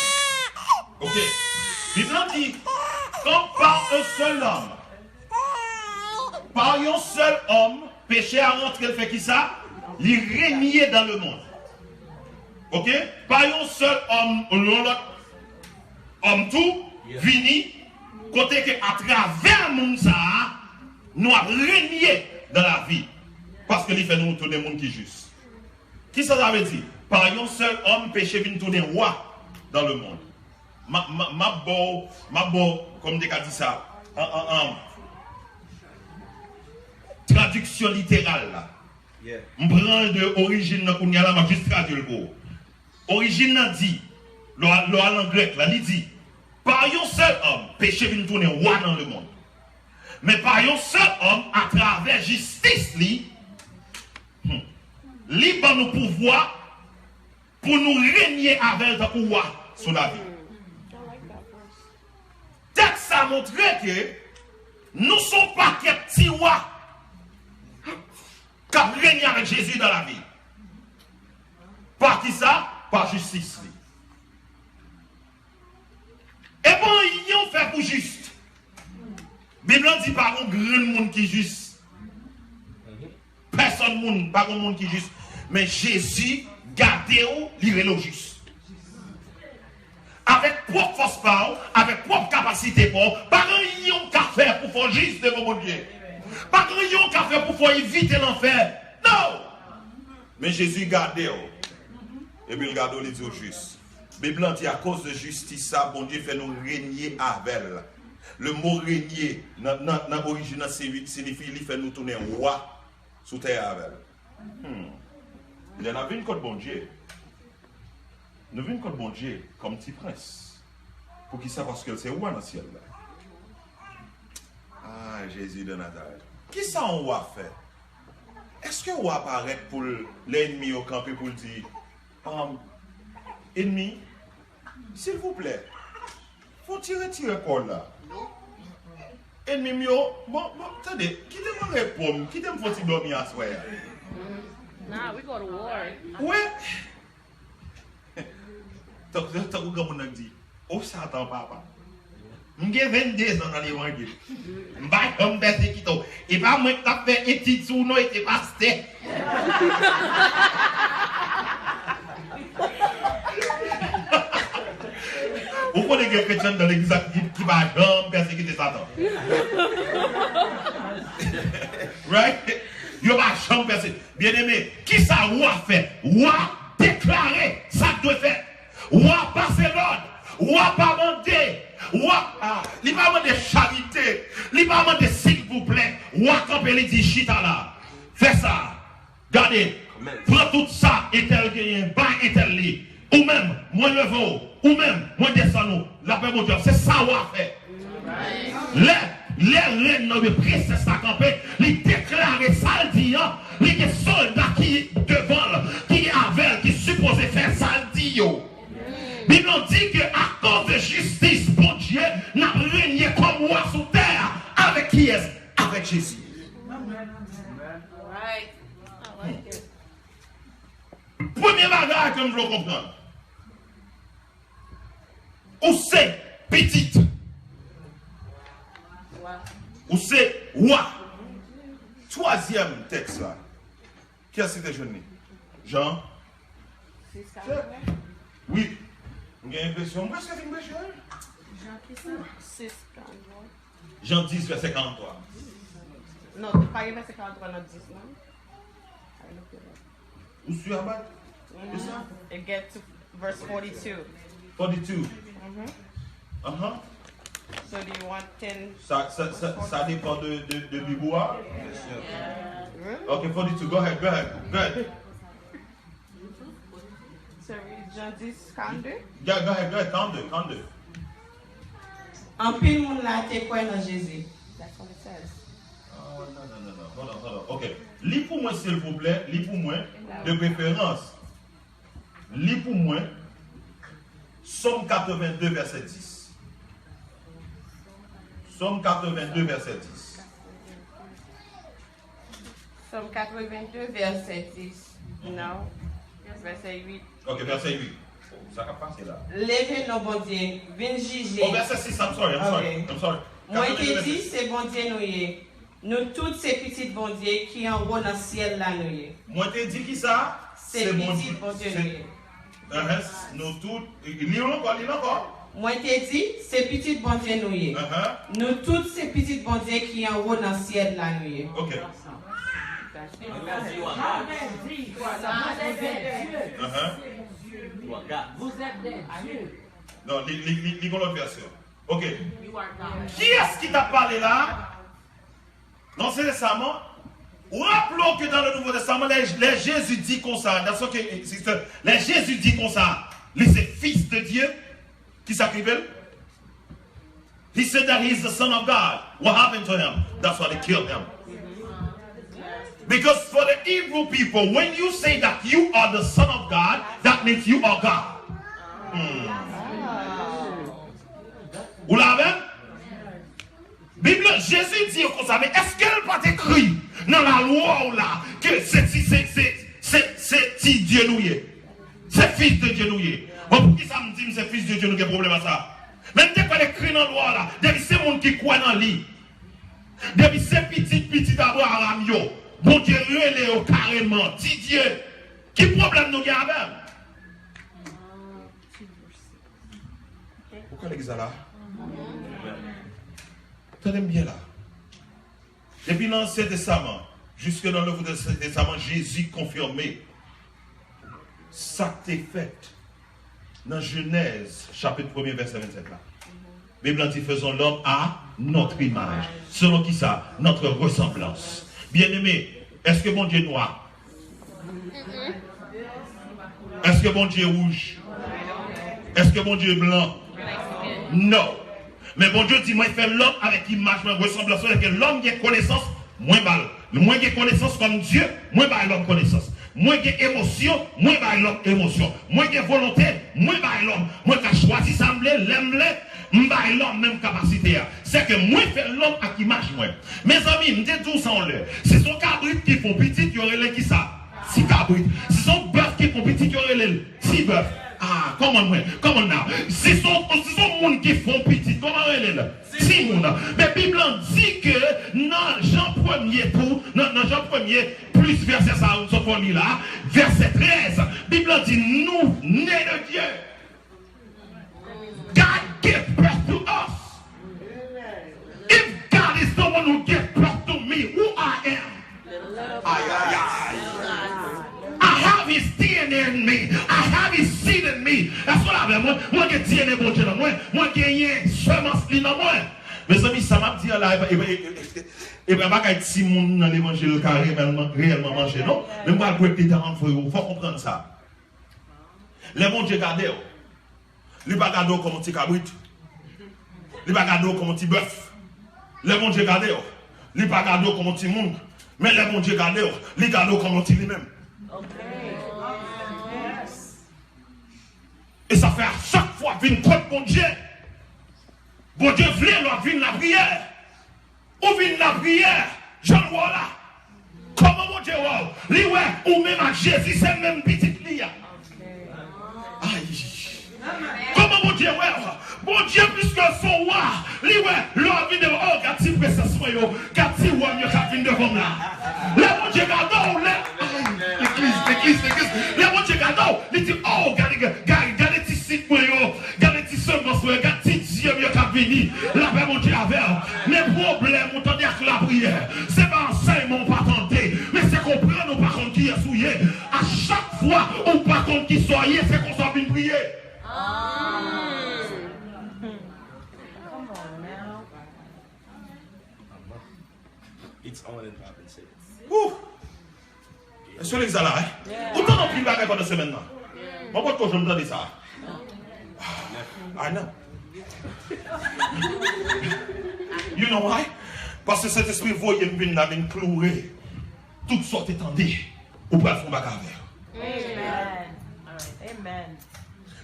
Ok. Bib lan di, comme par un seul homme, pa yon sèl òm, peche a rantre, l fè kisa? Li renye dans le monde. Ok? Pa yon sèl òm, yon lòt òm tou vini, kote ke atravè moun sa a, nou ap renye dans la vie. Paske li fè nou tounen moun ki jis. Kisa sa vle di? Pa yon sèl òm, peche vin tounen wa dans le monde. M a, m a, m ap ba w, m ap ba w, kòman m te ka di sa? An, an, an. Tradiksyon literal la. M pran l de orijin nan kounye a la, m ap jis tradui l pou ou. Orijin nan di, lè w al, lè w al nan grèk la, li di, pa yon sèl òm, peche vin tounen wa dans le monde. Men pa yon sèl òm, atravè jistis li, hmm, li ban nou pouvwa pou nou renye avè l tankou wa sou lavi. Tèks sa montre ke nou se yon pakèt ti wa k ap renye avèk Jezi dans la vie. Pa kisa? Pa jistis li. E pa anyen w fè pou jis. Bib lan di pa gon grenn moun ki jis. Pèsòn moun, pa gon moun ki jis. Men Jezi gade w, li rele w jis. Avèk pwòp fòs pa w, avèk pwòp kapasite pa w, pa gen anyen w ka fè pou fè w jis devan Bondye. Pa gen anyen w ka fè pou fè w evite lanfè. Non! Men Jezi gade w. Epi l gade w, li di w jis. Bib lan di, akoz de jistis sa, Bondye fè nou renye avè l. Le mo renye, nan, nan, nan orijin nan, siyifi, siyifi li fè nou tounen wa sou tè a avè l. Hmm. Lè n ap vin kot Bondye, nou vin kot Bondye kòm ti prens. Poukisa? Paske l se wa nan syèl la. Ah, Jezi de Nazarèt. Kisa yon wa fè? Èske wa parèt pou l, lè ènmi yo kanpe pou l di, um, ènmi, silvouplè, fò w ti retire kò w la. Ènmi m yo, bon, bon, tande, kite mwen repo m, kite m fon ti dòmi aswè a. Nah, we go to war. Wè. Tankou, tankou granmoun nan di, o Satan papa. M gen venndezan nan levanjil. M pa janm pèsekite w. E pa mwen k t ap fè etid sou w non, e se pastè. Ou konnen gen kretyen nan legliz la ki, ki pa janm pèsekite Satan. Right? Yo pa janm pèse. Byeneme, kisa wa fè? Wa deklare sa k dwe fèt. Wa pase lòd. Wa pa mande. Wa, ah, li pa mande charite. Li pa mande silvouplè. Wa kanpe, li di, chita la. Fè sa. Gade, pran tout sa entèl genyen, bay entèl li. Ou menm, mwen leve w. Ou menm, mwen desann ou. Lapè Bondye, se sa wa fè. Lè, lè rèn nan, prensès la kanpe, li deklare sa l di an, li gen sòlda ki devan l, ki avè l, ki sipoze fè sa l di yo. Bib lan di ke akoz de jistis Bondye, n ap renye kòm wa sou tè a. Avèk kiyès? Avèk Jezi. Right. I like it. Premye bagay ke m vle w konprann, ou se pitit. Ou se wa. Twazyèm tèks la. Kiyès ki te jwenn li? Jan? Wi. M gen enpresyon m prèske fin preche, wi. Jan ki sa? Sis, karanntrwa. Jan dis, vèsè karanntrwa. Non, pa gen vèsè karanntrwa nan dis, non? Ou si a bat? It's not. It get to verse forty-two. Forty-two. Mhm. Uh-huh. So do you want ten? Sa, sa, sa, sa depan de, de, de Bib ou a? Really? Ok, forty-two. Go ahead, go ahead, go ahead. Sorry, Jan dis, karannde? Yeah, go ahead, go ahead, karannde, karannde. Anpil moun la te kwè nan Jezi. That's what it says. Oh, non, non, non, non. Hold on, hold on. Ok. Li pou mwen, silvouplè. Li pou mwen, de preferans. Li pou mwen, Sòm katrevenndez, vèsè dis. Sòm katrevenndez, vèsè dis. Sòm katrevenndez, vèsè dis. Non. Vèsè uit. Ok, vèsè uit. Sa k ap pase la? Leve non, Bondye, vin jije. Oh, vèsè sis, I'm sorry, I'm sorry, I'm sorry. Mwen te di, se Bondye nou ye. Nou tout se pitit Bondye ki anwo nan syèl la nou ye. Mwen te di ki sa? Se pitit Bondye nou ye. Ahan, nou tout, li l ankò, li l ankò. Mwen te di, se pitit Bondye nou ye. Ahan. Nou tout se pitit Bondye ki anwo nan syèl la nou ye. Ok. Ahan. Vous êtes des dieux. Non, li, li, li, li gon lòt vèsyon. Ok. Kiyès ki t ap pale la? L'Ancien Testament, ou raple w ke dans le Nouveau Testament, lè, lè Jezi di konsa, dans ce que, lè Jezi di konsa, li se Fils de Dieu, ki sa k rive l? He said that he is the Son of God. What happened to him? That's why they killed him. Because for the Hebrew people, when you say that you are the Son of God, that means you are God. Hmm. Ou la avè m? Bib la, Jezi di yo konsa, men èske l pa t ekri nan lalwa w la ke se ti, se, se, se, se ti Dye nou ye? Se fis de Dye nou ye. Bon, poukisa m di m se fis de Dye, nou gen pwoblèm ak sa? Men m te kwè l ekri nan lwa w la, depi se moun ki kwè nan li, depi se pitit pitit Abraram yo, Bondye rele yo kareman ti Dye. Ki pwoblèm nou gen avè l? Ou kwè legliz la la? Tande m byen la. Depi nan Ansyen Testaman, jiske nan Nouvo Testaman, Jezi konfime sa k te fèt nan Jenèz, chapit premye, vèsè vennsèt la. Bib la di, faisons l'homme à notre image. Selon ki sa? Notre ressemblance. Byeneme, èske Bondye nwa? Èske Bondye wouj? Èske Bondye blan? Non. Men Bondye di, mwen fè lòm avèk imaj mwen, resanblans mwen, èske lòm gen konesans? Mwen ba l. Mwen gen konesans kòm Dye, mwen bay lòm konesans. Mwen gen emosyon, mwen bay lòm emosyon. Mwen gen volonte, mwen bay lòm. Mwen ka chwazi sa m vle, lè m vle, m bay lòm menm kapasite a. Sèke mwen fè lòm ak imaj mwen. Mezanmi, m te di w sa yon lè. Si se yon kabrit ki fè yon pitit, yo rele l kisa? Ti kabrit. Si se yon bèf ki fè yon pitit, yo rele l ti bèf. Ah, come on, mwen. Come on now. Si se yon, si se yon moun ki fè yon pitit, kòman rele l? Timoun. Men Bib lan di ke nan Jan premye tou, nan, nan Jan premye, plis vèsè sa a, m sot fè w li la, vèsè trèz, Bib lan di, nous nés de Dieu. God gave birth to us. If God is the one who gave birth to me, who I am? Ay, ay, ay. I have his D N A in me. I have his seed in me. Èske w la avè mwen? Mwen gen D N A Bondye nan mwen. Mwen genyen semans li nan mwen. Mezanmi, sa m ap di an la, e pa, e pa, e pa, e pa bagay timoun nan levanjil ka reyèlman, reyèlman manje, non. Men m pral break li down for you. Fò w konprann sa. Lè Bondye gade w, li pa gade w kòm yon ti kabrit. Li pa gade w kòm yon ti bèf. Lè Bondye gade w, li pa gade w kòm yon timoun. Men lè Bondye gade w, li gade w kòm yon ti li menm. E sa fè a chak fwa w ap vin kot Bondye, Bondye vle lè w ap vin lapriyè. Ou vin lapriyè, jan l wè w la. Kòman Bondye wè w? Li wè ou menm ak Jezi se menm pitit li a. Ay. Kòman Bondye wè w? Bondye, piske l se yon wa, li wè lè w ap vin devan, oh, gad ti presans mwen yo, gad ti wa m yo k ap vin devan m la. Lè Bondye gade w, lè, ay, legliz, legliz, legliz. Lè Bondye gade w, li di, oh, gade, gade, gade ti sid mwen yo. Gade ti semans mwen, gade ti dye m yo k ap vini. Lapè Bondye avè w. Men pwoblèm ou tande ak lapriyè, se pa ansèyman ou pa tande, men se konprann ou pa konn kiyès ou ye. A chak fwa ou pa konn kisa w ye, se konsa w vin priye. It's on and poppin', say. Woo! Èske legliz la la, wi? Ou tande anpil bagay pandan semèn nan. Mwen potko janm tande sa. I know. You know why? Paske Sentespri voye m vin la, vin kloure tout sa w te tande. Ou pral fè yon bagay avè yo. Amen. Amen.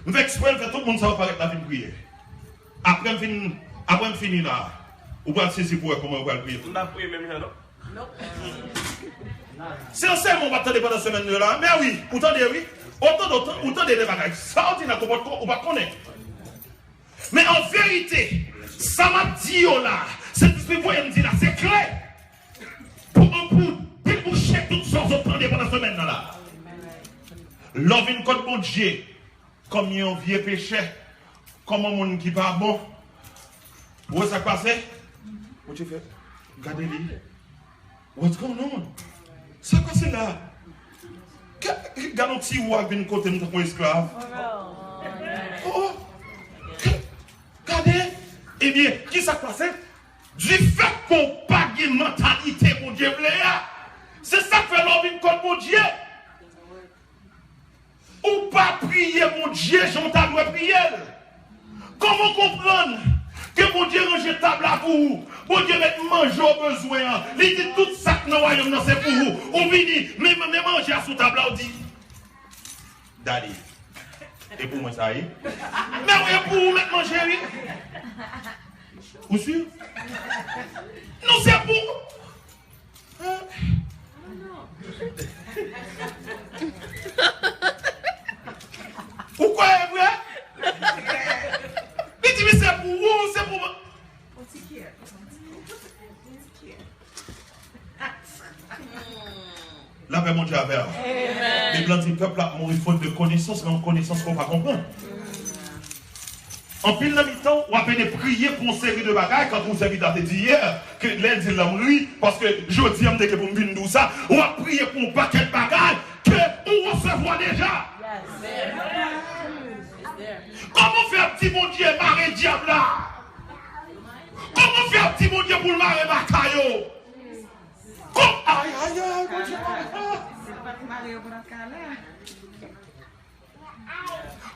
M fè eksprè, m fè tout moun sa yo parèt la vin priye. Apre m fin, apre m fini la, ou pral sezi pou wè kòman yo pral priye pou m. M pa priye menm jan, non. Se yon sèmon w ap tande pandan semèn yo la. Men wi, ou tande, wi. Ou tande, ou tande de bagay. Sa w di la, ou pa t ko-, ou pa t konnen. Men an verite, sa m ap di yo la, Sentespri voye m di la, se kle pou, pou debouche tout sa w sot tande pandan semèn nan la. Lè w vin kot Bondye, kòm yon vye pechè, kòm yon moun ki pa bon. Ou wè sa k pase? Bondye fè, gade li. What's going on? Sa k pase la? Ga-, gade yon ti wa k vin kote m tankou yon esklav. Oh, oh. Ga-, gade. Ebyen, ki sa k pase? Du fait ke w pa gen mantalite Bondye vle a, se sa k fè lè w vin kot Bondye, ou pa priye Bondye jan w ta dwe priye l. Kòman w konprann ke Bondye ranje tab la pou ou? Bondye met manje w bezwen an. Li di tout sa k nan wayòm nan se pou ou. Ou vini, men, men manje a sou tab la, ou di, Daddy, e pou mwen sa ye? Men wi, e pou ou met manje, wi. Ou si? Non, se pou Ou kwè e vre? Li di, "Wi, se pou ou, se pou mwen." Lapè Bondye avè w. Amen. Bib la di, pèp la ap mouri fot de konesans, men yon konesans ke w pa konprann. Anpil nan mitan w, w ap ede priye pou yon seri de bagay, kankou sèvitè a te di yè, ke lè l di l la m ri, paske jodi a m te gen pou m vin di w sa, w ap priye pou yon pakèt bagay ke ou resevwa deja. Kòman w fè ap di Bondye mare dyab la? Kòman w fè ap di Bondye pou l mare baka yo? Kòm, ay, ay, ay, Bondye mare.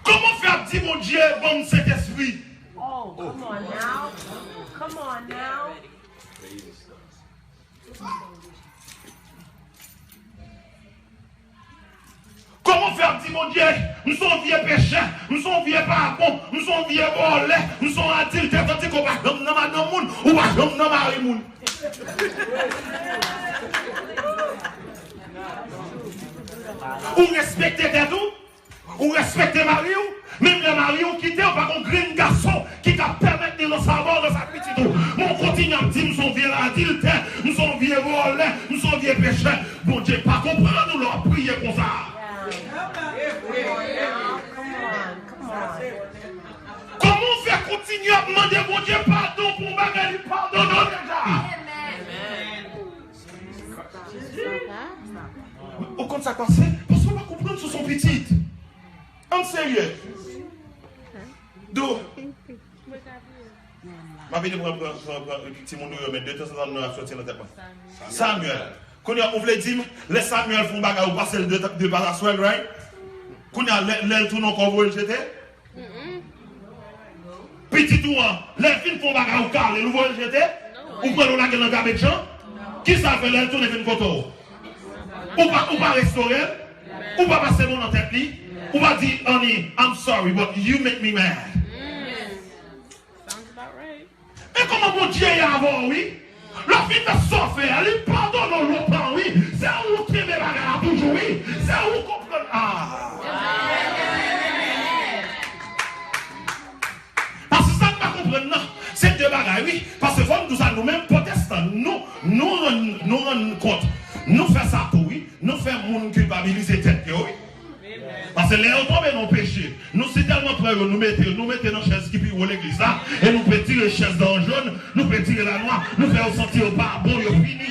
Kòman w fè ap di Bondye, "Ban m Sentespri"? Oh, come on now. Come on now. Kòman w fè ap di Bondye, "M se yon vye pechè, m se yon vye pa bon, m se yon vye vòlè, m se yon adiltè," tandiske w pa janm nan madanm moun, ou pa janm nan mari moun? Ou respekte tèt ou? Ou respekte mari w? Menm lè mari w kite w, pa gen yon grenn gason ki ka pèmèt li lanse abò nan sa pitit ou. Men w kontinye ap di, "M se yon vye adiltè, m se yon vye vòlè, m se yon vye pechè." Bondye pa konprann ou lè w ap priye konsa. Kòman w fè kontinye ap mande Bondye padon pou yon bagay li padone w deja? Ou konn sa k pase? Paske w pa konprann si w se yon pitit. Ann serye. Do. M ap ede pran, pran, pran, pran timoun ou yo, men de tanzantan non ap soti nan tèt mwen. Samuel. Kounye a, ou vle di m, lè Samuel fè yon bagay, ou pase l de, de pasaswèl, right? Kounye a, lè, lè l tounen ankò, ou voye l jete? Pitit ou an, lè l fin fè yon bagay, ou kale l, ou voye l jete? Ou pran l, ou lage l nan gabej an? Kisa l fè lè l tounen vin kote w? Ou pa, ou pa restore l? Ou pa pase men w nan tèt li? Ou pa di, "Honey, I'm sorry, but you make me mad." E kòman Bondye ye avè w, wi? Lè w fin fè sa w fè a, li padone w lontan, wi. Se ou ki kenbe bagay la toujou, wi. Se ou konprann. Ah. Paske sa n pa konprann nan, se de bagay, wi. Paske fò m di w sa, nou menm pwotestan, nou, nou rann, nou rann kont. Nou fè sa tou, wi. Nou fè moun kilpabilize tèt yo, wi. Paske lè yo tonbe nan peche, nou si tèlman prè yo, nou mete, nou mete nan chèz ki pi wo legliz la, e nou petire chèz dan jòn, nou petire la nwa, nou fè yo santi yo pa bon, yo fini.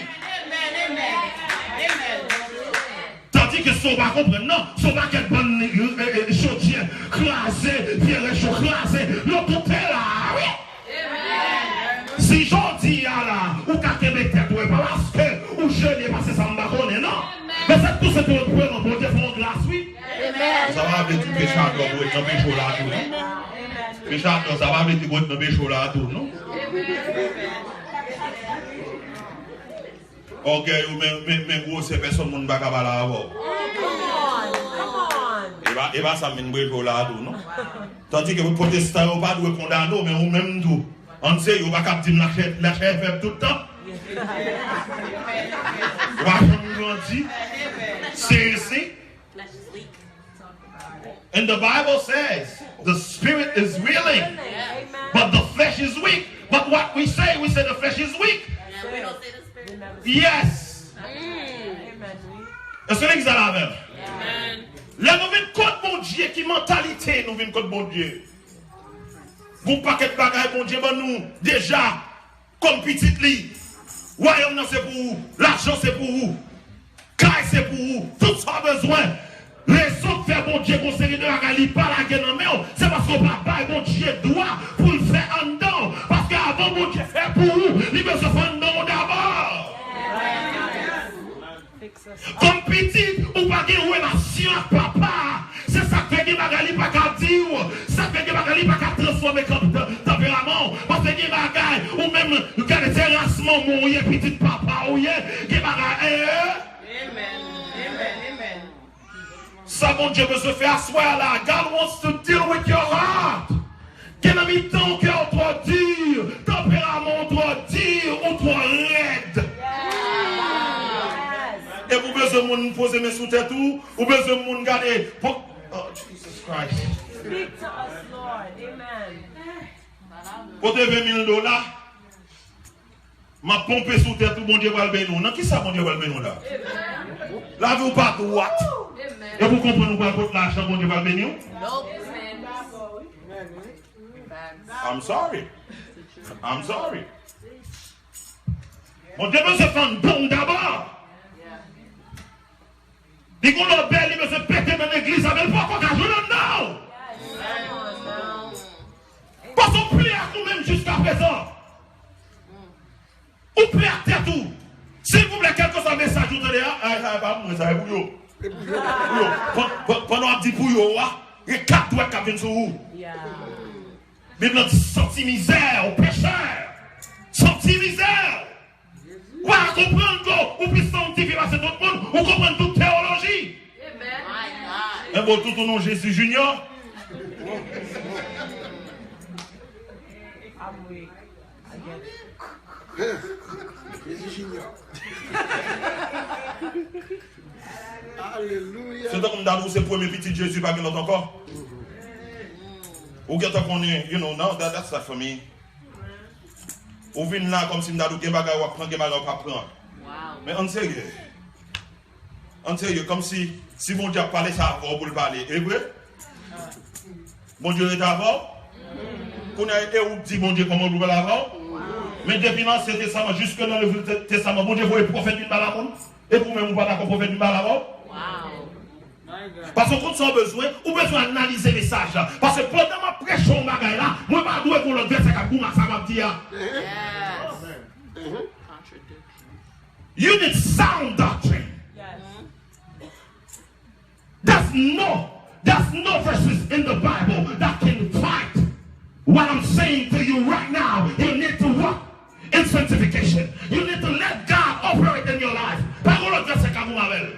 Tandike sa w pa konprann nan, se yon pakèt bann, e, e, chodyè kraze, vye recho kraze, yo tout te la, wi. Si jodi a la, ou ka kenbe tèt ou, e pa paske ou jene, paske sa m pa konnen, non. Men se tou se tou, Bondye fè yon gras, wi. Sa pa vle di pechadò pou ret nan peche w la tou, non. Pechadò, sa pa vle di pou ret nan peche w la tou, non. Ògèy ou, men, men, men gwosè, pèsonn moun pa ka pale avè w. E pa, e pa sa m vin preche w la tou, non. Tandike pwotestan yo pa dwe kondane w, men ou menm tou. Ann serye, ou pa ka ap di m lachè, lachè fèb tout tan. Ou pa janm grandi. Seriously? And the Bible says, "The spirit is willing, but the flesh is weak." But what we say, we say the flesh is weak. Yes. Èske legliz la avè m? Lè nou vin kot Bondye, ki mantalite nou vin kot Bondye? Gon pakèt bagay Bondye ban nou deja kòm pitit li. Wayòm nan se pou ou, lajan se pou ou, kay se pou ou, tout sa w bezwen. Rezon k fè Bondye gon seri de bagay li pa lage nan men w, se paske w pa bay Bondye dwa pou l fè anndan w. Paske avan Bondye fè pou ou, li bezwen fè anndan w dabò. Kòm pitit, ou pa gen relasyon ak papa a. Se sa k fè gen bagay li pa ka di w. Sa k fè gen bagay li pa ka transfòme kan-, tan-, tanperaman w. Paske gen bagay, ou menm, gade, se ras manman w ye, pitit papa w ye. Gen bagay, eh. Sa Bondye bezwen fè aswè a la. God wants to deal with your heart. Gen nan mitan w kè w twò di, tanperaman w twò di, ou twò rèd. Epi w bezwen moun poze men sou tèt ou, ou bezwen moun gade. Po-, oh, Jesus Christ. Speak to us, Lord. Amen. Pote ven mil dola. M ap ponpe sou tèt ou, Bondye pral beni w. Nan kisa Bondye pral beni w la? Lavi w pa dwat. Epi w konprann ou pral pot lajan, Bondye pral beni w? I'm sorry. I'm sorry. Bondye bezwen fè anndan w dabò. Li gon lòbèy li bezwen pete nan legliz la, men l poko ka jwenn anndan w. Paske w plen ak ou menm jiskaprezan. Ou plen ak tèt ou. Silvouplè, kèlkeswa mesaj ou tande a, a, sa pa pou mwen, sa e pou yo. Pou yo. Pan-, pan-, pandan w ap di pou yo a, gen kat dwèt k ap vin sou ou. Bib la di, "Santi mizè w, pechè. Santi mizè w." Ou pa konprann ke ou pi sanktifye pase tout moun, ou konprann tout teyoloji. Amen. My God. Enben, tout ou non Jezi Junior. Alelouya. Se tankou m ta di w se premye pitit Jezi, pa gen lòt ankò. Ou gentan konnen, you know, no, that, that's not for me. Ou vin la kòmsi m ta di w gen bagay w ap pran, gen bagay w p ap pran. Men ann serye. Ann serye, kòmsi si Bondye ap pale sa avè w pou l pale, e vre? Bondye rete avè w? Kounye a, e ou k di Bondye kòman pou l pale avè w? Men depi nan Ansyen Testaman jiske nan Nouvo Testaman, Bondye voye pwofèt vin pale a moun? Epi ou menm ou pa dakò pwofèt vin pale avè w? Paske w konn sa w bezwen, ou bezwen analize mesaj la. Paske pandan m ap preche yon bagay la, mwen pa dwe gen yon lòt vèsè k ap goumen ak sa m ap di a. You need sound doctrine. There's no, there's no verses in the Bible that can fight what I'm saying to you right now. You need to walk in sanctification. You need to let God operate in your life. Pa gen lòt vèsè k ap goumen avè l.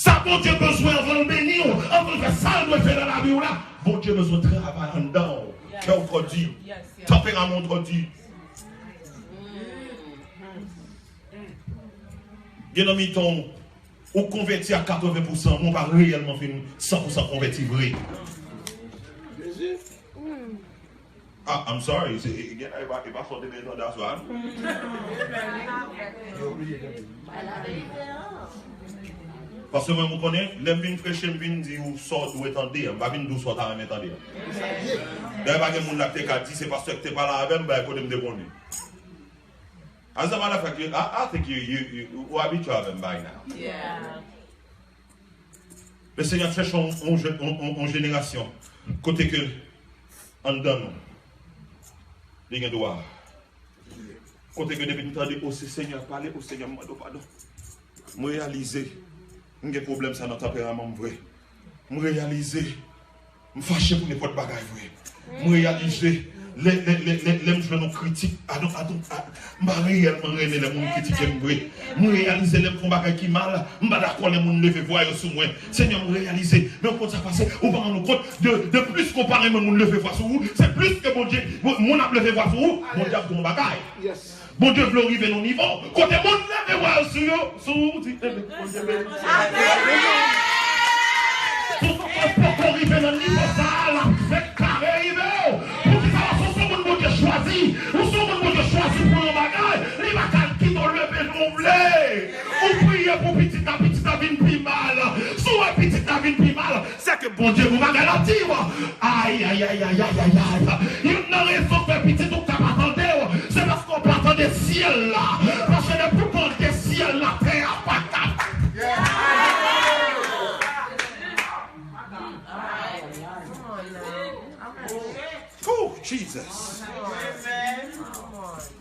Sa Bondye bezwen anvan l beni w, anvan l fè sa l dwe fè nan lavi w la, Bondye bezwen travay anndan w. Kè w twò di. Tanperaman w twò di. Gen nan mitan w, ou konvèti a katreven pousan, men w pa reyèlman fin san pousan konvèti vre. Ah, I'm sorry. Se, e, e, e pa, e pa sa w te bezwen tande aswè a, non? Paske mwen, ou konnen, lè m vin preche, m vin di w sa w dwe tande a. M pa vin di w sa w ta renmen tande a. Dayè, pa gen moun la k te ka di se pastè k te pale avè m, bay kote m te konnen. As a matter of fact, you, I, I think you, you, you, ou abitye avè m by now. Le Senyè ap chèche yon, yon, yon, yon, yon jenerasyon kote ke anndan nou, li gen dwa. Kote ke depi m tande, o se Senyè pale, o Senyè m mande w padon. M reyalize m gen pwoblèm sa nan tanperaman m vre. M reyalize m fache pou nenpòt bagay vre. M reyalize lè, lè, lè, lè, lè m jwenn yon kritik, I don't, I don't, I, m pa reyèlman renmen lè moun kritike m vre. M reyalize lè m fè yon bagay ki mal, m pa dakò lè moun leve vwa yo sou mwen. Senyè, m reyalize, men w konn sa k pase, ou pa rann ou kont de, de plis ke w pa renmen moun leve vwa sou ou, se plis ke Bondye, moun ap leve vwa sou ou, Bondye ap di w yon bagay. Bondye vle w rive nan yon nivo kote moun leve vwa yo sou yo, sou ou, di, enben, Bondye beni. Pou, pou, pou, pou rive nan nivo sa a, l ap fèk kare rive w. Poukisa? Paske w se yon moun Bondye chwazi. Ou se yon moun Bondye chwazi pou yon bagay. Li pa ka kite w leve jan w vle. Ou priye pou pitit la, pitit la vin pi mal. Si w wè pitit la vin pi mal, se ke Bondye gon bagay l ap di w. Ay, ay, ay, ay, ay, ay, ay. Youn nan rezon k fè pitit ou ka pa tande w, se paske w pa tande syèl la. Paske depi w tande syèl la, tè a pa ka. Oh, Jesus.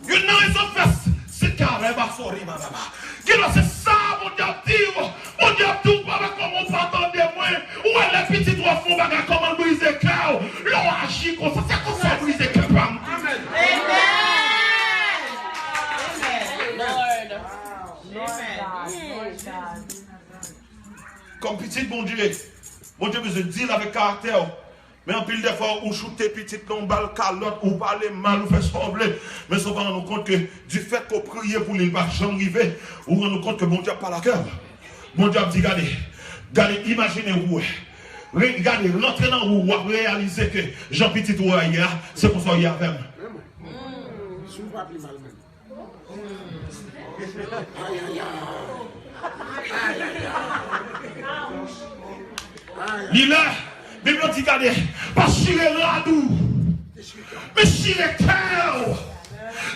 Youn nan rezon k fè s-, se karè basori manama. Gen lè se sa Bondye ap di w. Bondye ap di w, papa, kòman w pa tande mwen? Ou wè lè pitit ou ap fè yon bagay, kòman l brize kè w? Lè w aji konsa, se konsa w brize kè pa m. Kòm pitit Bondye, Bondye bezwen deal avèk karaktè w. Men anpil dèfwa, ou choute pitit lan, ou ba l kalòt, ou pale mal, ou fè sa w vle. Men si w pa rann ou kont ke, difèt ke w priye pou li, li pa janm rive, ou rann ou kont ke Bondye ap pale ak kè w. Bondye ap di, gade, gade, imajine ou wè. Re-, gade, rantre nan ou, w ap reyalize ke jan pitit ou a ye a, se konsa w ye avè m. Si w pa pi mal menm. Li lè, Bib la di, gade, pa chire rad ou, men chire kè w.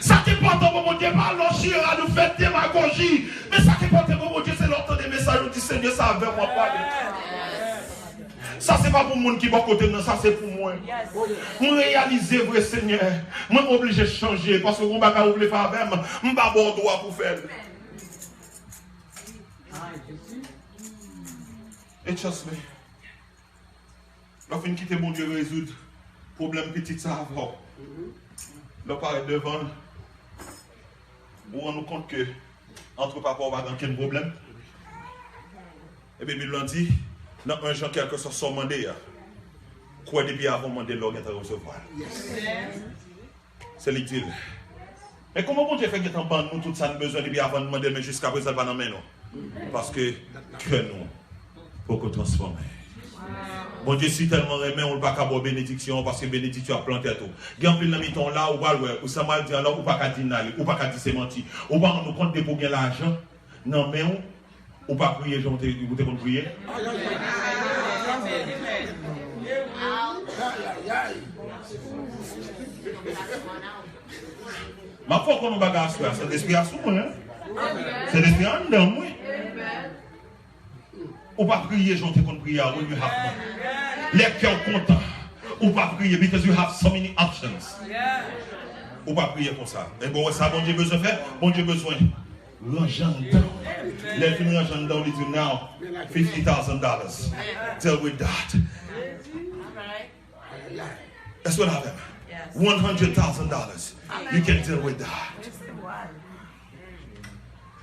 Sa ki enpòtan pou Bondye, pa lè w chire rad ou fè demagoji, men sa ki enpòtan pou Bondye, se lè w tande mesaj ou di, Senyè, se avè m w ap pale. Sa se pa pou moun ki bò kote m nan, sa se pou mwen. Mwen reyalize vre, Senyè, mwen oblije chanje, paske yon bagay ou vle fè avè m, m pa ba w dwa pou fè l. E trust me, lè w fin kite Bondye rezoud pwoblèm pitit sa avè w, lè w parèt devan l, ou rann ou kont ke antre papa w pa gen okenn pwoblèm. Ebyen, Bib lan di, Nan en Jan, kèlkeswa sa w mande a, kwè depi avan w mande l la, w gentan resevwa l. Se li k di l. Men kòman Bondye fè gentan ban nou tout sa n bezwen depi avan n mande l, men jiskaprezan l pa nan men nou? Paske kè nou poko transfòme. Bondye si tèlman renmen w, l pa ka ba w benediksyon an, paske benediksyon ap pran tèt ou. Gen anpil nan mitan w la, ou pral wè, ou sa m al di an la, ou pa ka di n ale, ou pa ka di se manti. Ou pa rann ou kont depi w gen lajan nan men w, ou pa priye jan w te, ou te konn priye? M ap fè w konn yon bagay aswè a, Sentespri a sou mwen, wi. Sentespri a anndan m, wi. Ou pa priye jan w te konn priye a when you have money. Lè kè w kontan, ou pa priye because you have so many options. Ou pa priye konsa. Ebyen, w wè sa Bondye bezwen fè? Bondye bezwen ranje anndan w. Lè l fin ranje anndan w, li di w, "Now, fifty thousand dollars. Deal with that." Èske w la avè m? One hundred thousand dollars. You can deal with that.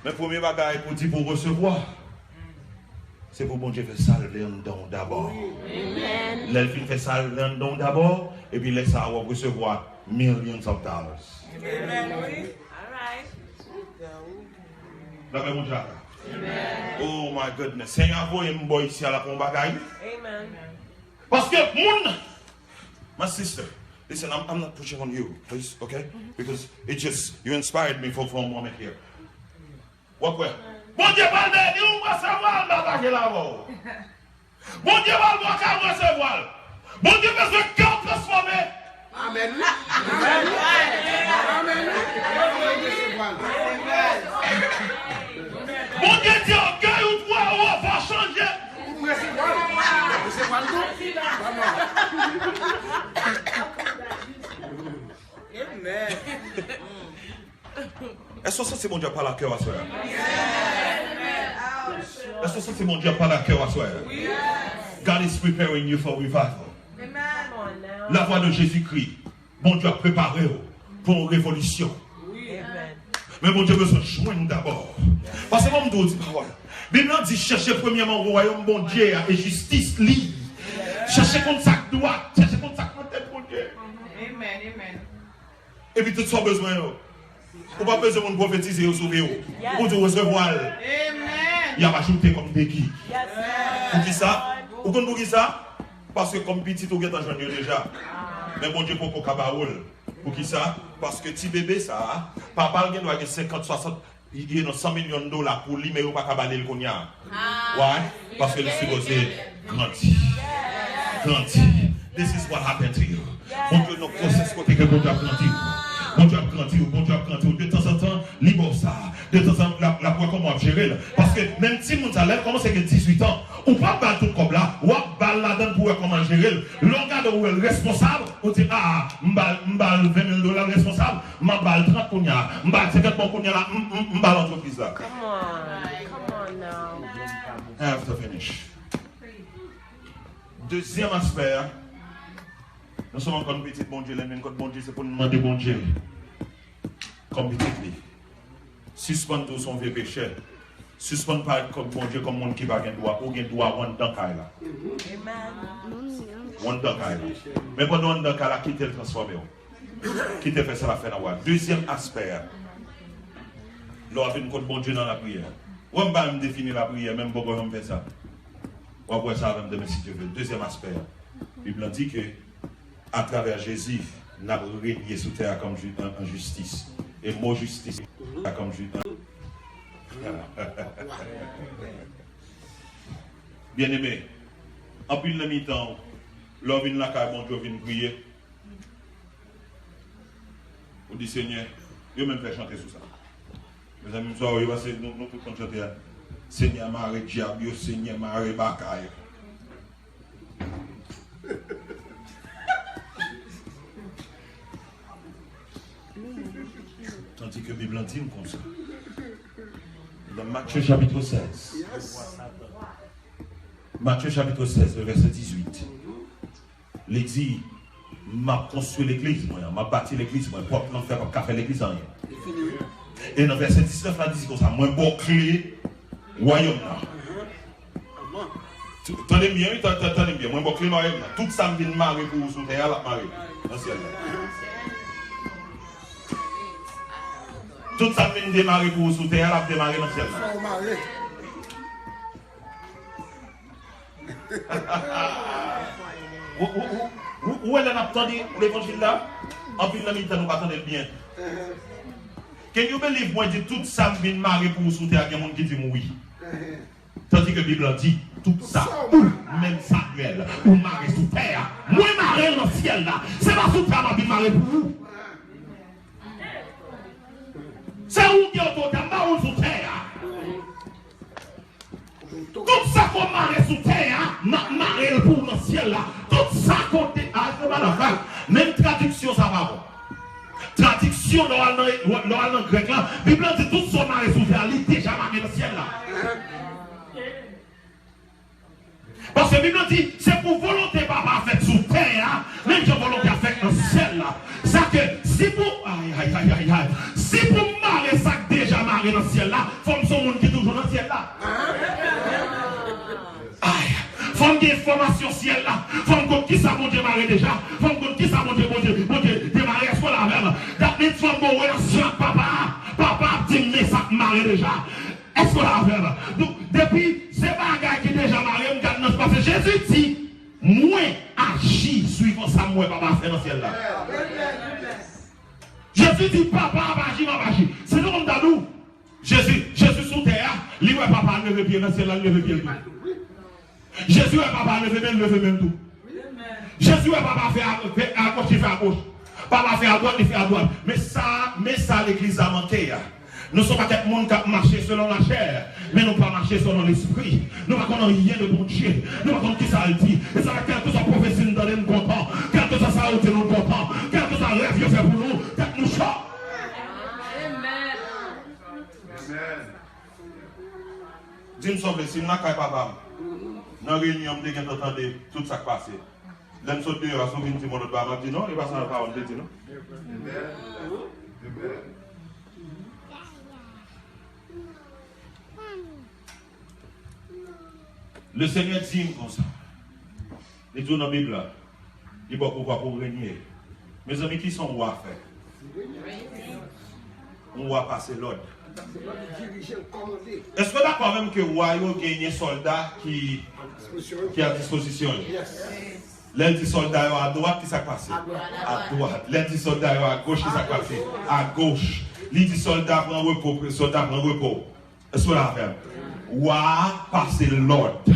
Men premye bagay pou di pou w resevwa, se pou Bondye fè sa l vle anndan w dabò. Lè l fin fè sa l vle anndan w dabò, epi lè sa a w ap resevwa millions of dollars. Dapre Bondye a. Oh my goodness. Senyè a voye m bò isi a la pou yon bagay. Paske moun, my sister, listen, I'm, I'm not pushing on you, please, okay? Because it just, you inspired me for, for a moment here. W ap wè. Bondye pral beni w, resevwa l, pataje l avè w. Bondye pral ba w kado, resevwa l. Bondye bezwen kè w transfòme. Amèn, wi. Amèn, wi. Amèn, wi. Bondye di ògèy ou twò wo, fò w chanje. Ou resevwa l. Resevwa l tou. Amèn. Èske w santi Bondye ap pale ak kè w aswè a? Èske w santi Bondye ap pale ak kè w aswè a? God is preparing you for revival. La voix de Jésus-Christ. Bondye ap prepare w pou yon revolisyon. Men Bondye bezwen jwenn dabò. Paske mwen m di w di pawòl. Bib lan di, chèche premyèman wayòm Bondye a e jistis li. Chèche konn sa k dwat, chèche konn sa k nan tèt Bondye. Epi tout sa w bezwen yo. Ou pa bezwen moun pwofetize yo sove w. Ou di w resevwa l. Y ap ajoute kòm degi. Poukisa? Ou konn poukisa? Paske kòm pitit ou gentan jwenn yo deja. Men Bondye poko ka ba w l. Poukisa? Paske ti bebe sa a, papa l gen dwa gen senkant, swasant, you know, san milyon dola pou li, men yo pa ka ba li l kounye a. Why? Paske li sipoze grandi. Grandi. This is what happened to you. Bondye nan pwosès kote ke Bondye ap grandi w. Bondye ap grandi w, Bondye ap grandi w. De tanzantan, li ba w sa. De tanzantan, l ap, l ap wè kòman w ap jere l. Paske menm timoun sa, lè l kòmanse gen dizuit an, ou p ap ba l tout kòb la, w ap ba l ladan l pou wè kòman l jere l. Lè w gade w wè l responsab, ou di, "A, m ba l, m ba l ven mil dola, l responsab, m ap ba l trant kounye a, m ba l senkant, bon, kounye a la, m, m, m ba l antrepriz la." Come on. Come on now. I have to finish. Dezyèm aspè a, nou sèlman konn pitit Bondye, lè n vin kot Bondye, se pou n mande Bondye kòm pitit li. Sispann di w se yon vye pechè. Sispann parèt kòm Bondye kòm moun ki pa gen dwa. Ou gen dwa w anndan kay la. W anndan kay la. Men pandan w anndan kay la, kite l transfòme w. Kite l fè sa l ap fè nan w la. Dezyèm aspè a, lè w ap vin kot Bondye nan lapriyè. Ou wè m pa menm defini lapriyè, men m poko janm fè sa. W ap wè sa avè m demen si Dye vle. Dezyèm aspè a, Bib lan di ke atravè Jezi, n ap renye sou tè a kòm ji-, an, an jistis. E mo jistis la kòm ji-, an. Byeneme, anpil nan mitan w, lè w vin lakay Bondye, w vin priye, ou di, "Senyè," yo menm fè chante sou sa. Mezanmi, m swa yo pase nou, nou tout konn chante a. "Senyè mare dyab yo, Senyè mare baka yo." Tandis ke Bib lan di n konsa. Dans Matthieu chapitre seize. Matthieu chapitre seize, le verset dix-huit. Li di, "M ap konstwi legliz mwen an, m ap bati legliz mwen, pòt lanfè p ap ka fè legliz anyen." E nan vèsè diznèf la, li di konsa, "Mwen ba w kle wayòm nan." Tande m byen, wi, tan- tan- tande m byen. Mwen ba w kle marye m nan. Tout sa m vin mare pou ou sou tè a, l ap mare nan syèl la. Tout sa m vin demare pou ou sou tè a, l ap demare nan syèl la. Ou, ou, ou, ou, ou wè lè n ap tande levanjil la, anpil nan mitan nou pa tande l byen. Can you believe mwen di tout sa m vin mare pou ou sou tè a, gen moun ki di m wi. Tandike Bib la di, tout sa ou, menm Samyèl, ou mare sou tè a, mwen mare l nan syèl la. Se pa sou tè a m ap vin mare pou ou. Se ou ki otorite a, m pa ou sou tè a. Tout sa ke w mare sou tè a, m ap mare l pou ou nan syèl la. Tout sa ke w te, a, se pa nan vag. Menm tradiksyon sa pa bon. Tradiksyon, lè w al nan, lè w al nan grèk la, Bib la di tout sa w mare sou tè a, li deja mare nan syèl la. Paske Bib la di, se pou volonte Papa a fèt sou tè a, menm jan volonte a fèt nan syèl la. Sa ke, si pou, ay, ay, ay, ay, ay, si pou m mare sa k deja mare nan syèl la, fò m se yon moun ki toujou nan syèl la. Ay, fò m gen enfòmasyon syèl la. Fò m konn kisa Bondye mare deja. Fò m konn kisa Bondye, Bondye, Bondye demare. Èske w la avè m? That means fò m gen yon relasyon ak Papa a. Papa ap di m men sa k mare deja. Èske w la avè m? Donk, depi se bagay ki deja mare, m gad nan pase. Jezi di, mwen aji swivan sa m wè Papa a fè nan syèl la. Jezi di, Papa ap aji, m ap aji. Se nou konn ta nou. Jezi, Jezi sou tè a, li wè Papa a leve pye nan syèl la, li leve pye l tou. Jezi wè Papa a leve men l, leve men l tou. Jezi wè Papa a fè a, fè agoch, li fè agoch. Papa a fè adwat, li fè adwat. Men sa, men sa legliz la manke a. Nou se yon pakèt moun k ap mache selon lachè, men nou pa mache selon lespri. Nou pa konn anyen de Bondye. Nou pa konn kisa l di. E sa fè kèlkeswa pwofesi n tande, n kontan. Kèlkeswa sa yo di nou, n kontan. Kèlkeswa rèv yo fè pou nou, tèt nou cho. Di m sa w vle, si m lakay papa m, nan reyinyon m te gentan tande tout sa k pase. Lè m sot deyò a, si w vin di m yon lòt bagay, m ap di non, e pa sa papa w te di non. Lesenyè di m konsa. Li di w nan Bib la, li ba w pouvwa pou w renye. Mezanmi, kisa yon wa fè? Yon wa pase lòd. Èske w dakò avè m ke wa yo genyen sòlda ki, ki a dispozisyon yo? Lè l di sòlda yo adwat, kisa k pase? Adwat. Lè l di sòlda yo agoch, kisa k pase? Agoch. Li di sòlda pran repo, sòlda pran repo. Èske w la avè m? Wa a pase lòd.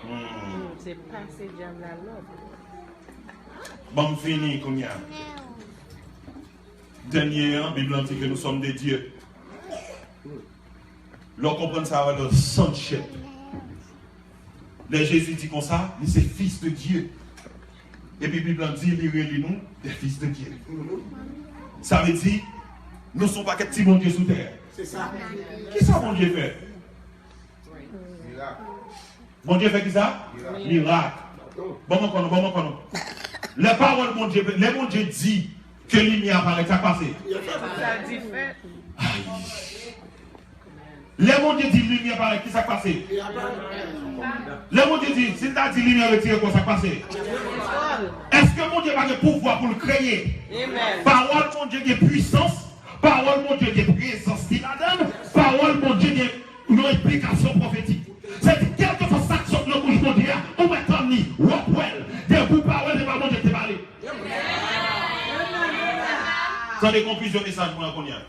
Hmm. Se pase djab la lòd. Ban m fini kounye a. Dènye an, Bib lan di ke nous sommes de Dieu. Lè w konprann sa, w a le sonship. Lè Jezi di konsa, li se fils de Dieu. Epi Bib lan di, li rele nou des fils de Dieu. Sa vle di, nou se yon pakèt ti Bondye sou tè. Se sa. Kisa Bondye fè? Bondye fè kisa? Mirak. Ban m ankò non, ban m ankò non. Lè pawòl Bondye, lè Bondye di ke limyè a parèt, sa k pase? Sa di fèt. Ay. Lè Bondye di limyè parèt, kisa k pase? Lè Bondye di, si l ta di limyè retire kò, sa k pase? Èske Bondye pa gen pouvwa pou l kreye? Pawòl Bondye gen pwisans, pawòl Bondye gen prezans li ladan l, pawòl Bondye gen yon enplikasyon pwofetik. Sa di, kèlkeswa sa k sot nan bouch Bondye a, ou mèt tann li, w ap wè l. Depi w pa wè l, se pa Bondye ki te pale. Tande konklizyon mesaj mwen an kounye a.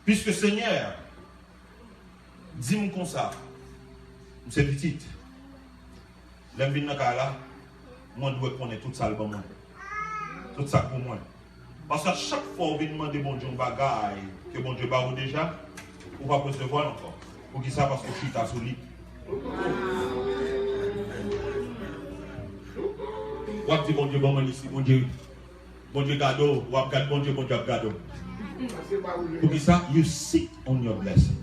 Piske Senyè a di m konsa, m se pitit. Lè m vin nan kay la, mwen dwe konnen tout sa l ban mwen. Tout sa k pou mwen. Paske a chak fwa w vin mande Bondye yon bagay ke Bondye ba ou deja, ou p ap resevwa l ankò. Poukisa? Paske w chita sou li. W ap di, Bondye ban mwen li, si Bondye, Bondye gade w, w ap gade Bondye, Bondye ap gade w. Poukisa? You sit on your blessings.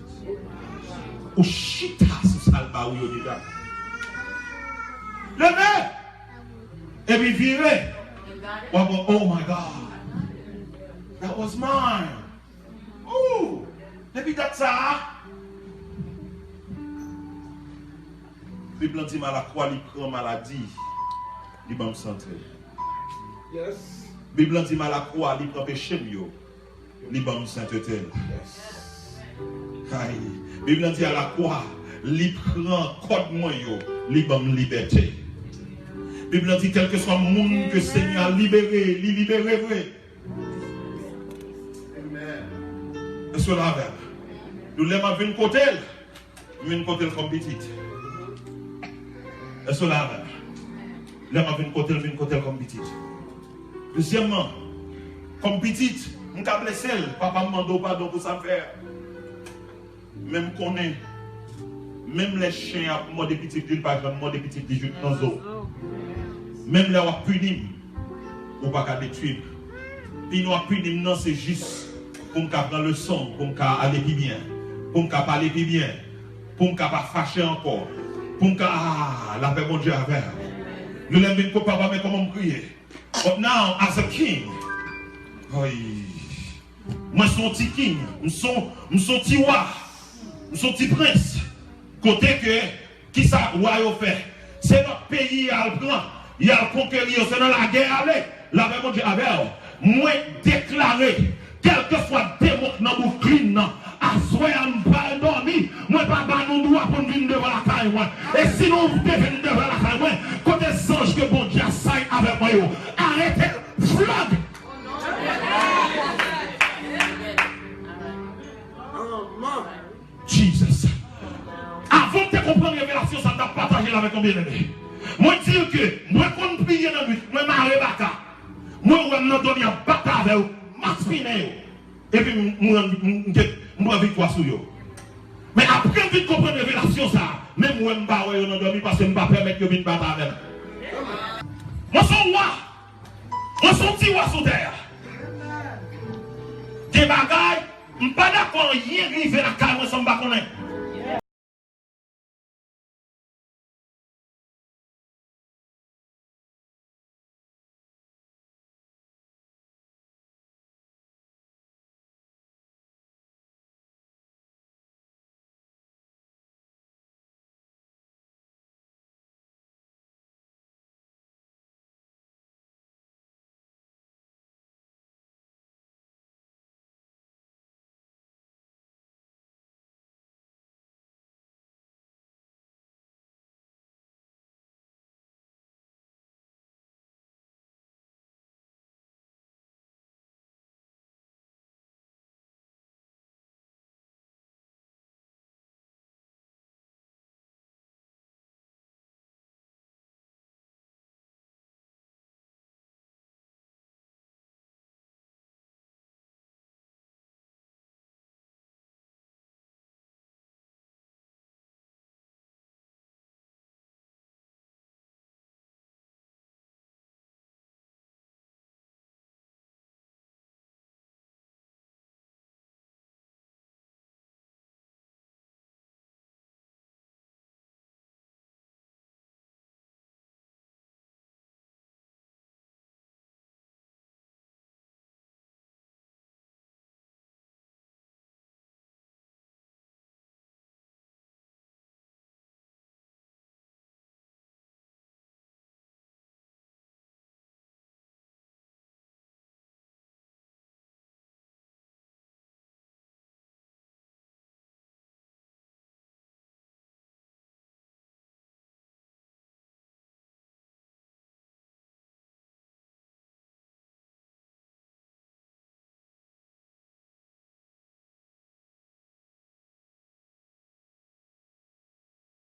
Ou chita sou sa l ba ou yo deja. Leve! Epi vire. W ap wè, oh my God. That was mine. Ooh, depi dat sa a, Bib lan di m alakwa li pran maladi, li ban m sante. Yes. Bib lan di m alakwa li pran peche m yo, li ban m sentete l. Yes. Ay, Bib lan di alakwa li pran kòd mwen yo, li ban m libète. Bib lan di kèlkeswa moun ke Senyè a libere, li libere vre. Èske w la avè m? Nou lè m ap vin kote l, m vin kote l kòm pitit. Èske w la avè m? Lè m ap vin kote l, m vin kote l kòm pitit. Dezyèmman, kòm pitit, m ka blese l. Papa m mande w padon pou sa m fè a. Men m konnen, menm lè chen ap mòde pitit li, li pa janm mòde pitit li jouk nan zo. Menm lè w ap pini m, ou pa ka detwi m. Pini w ap pini m nan, se jis pou m ka pran leson, pou m ka ale pi byen, pou m ka pale pi byen, pou m ka pa fache ankò, pou m ka, ah, lapè Bondye avè w. Yo lè m vin kot papa, men kòman m kriye. But now, as a king, oy, mwen se yon ti king, m se yon, m se yon ti wa, m se yon ti prens. Kote ke, kisa wa yo fè? Se lòt peyi y al pran, y al konkeri yo, se nan lagè y ale. Lapè Bondye avè w. Mwen deklare, kèlkeswa demon k nan Brooklyn nan, aswè a m pral dòmi, mwen pa ba nou dwa pou n vin devan lakay mwen. E si nou te vin devan lakay mwen, kote zanj ke Bondye assign avèk mwen yo, arete l, flog! Jesus. Avan m te konprann revelasyon sa, m t ap pataje l avèk yon byeneme. Mwen di l ke mwen konn priye nan nwit, mwen mare baka. Mwen wè m nan dòmi ap bat avè yo, maspinen yo. Epi m, m, m, m, m pran viktwa sou yo. Men apre m vin konprann revelasyon sa, menm wè m pa wè yo nan dòmi paske m pa pèmèt yo vin bat avè m. Mwen se yon wa. Mwen se yon ti wa sou tè a. Gen bagay, m pa dakò anyen rive lakay mwen san m pa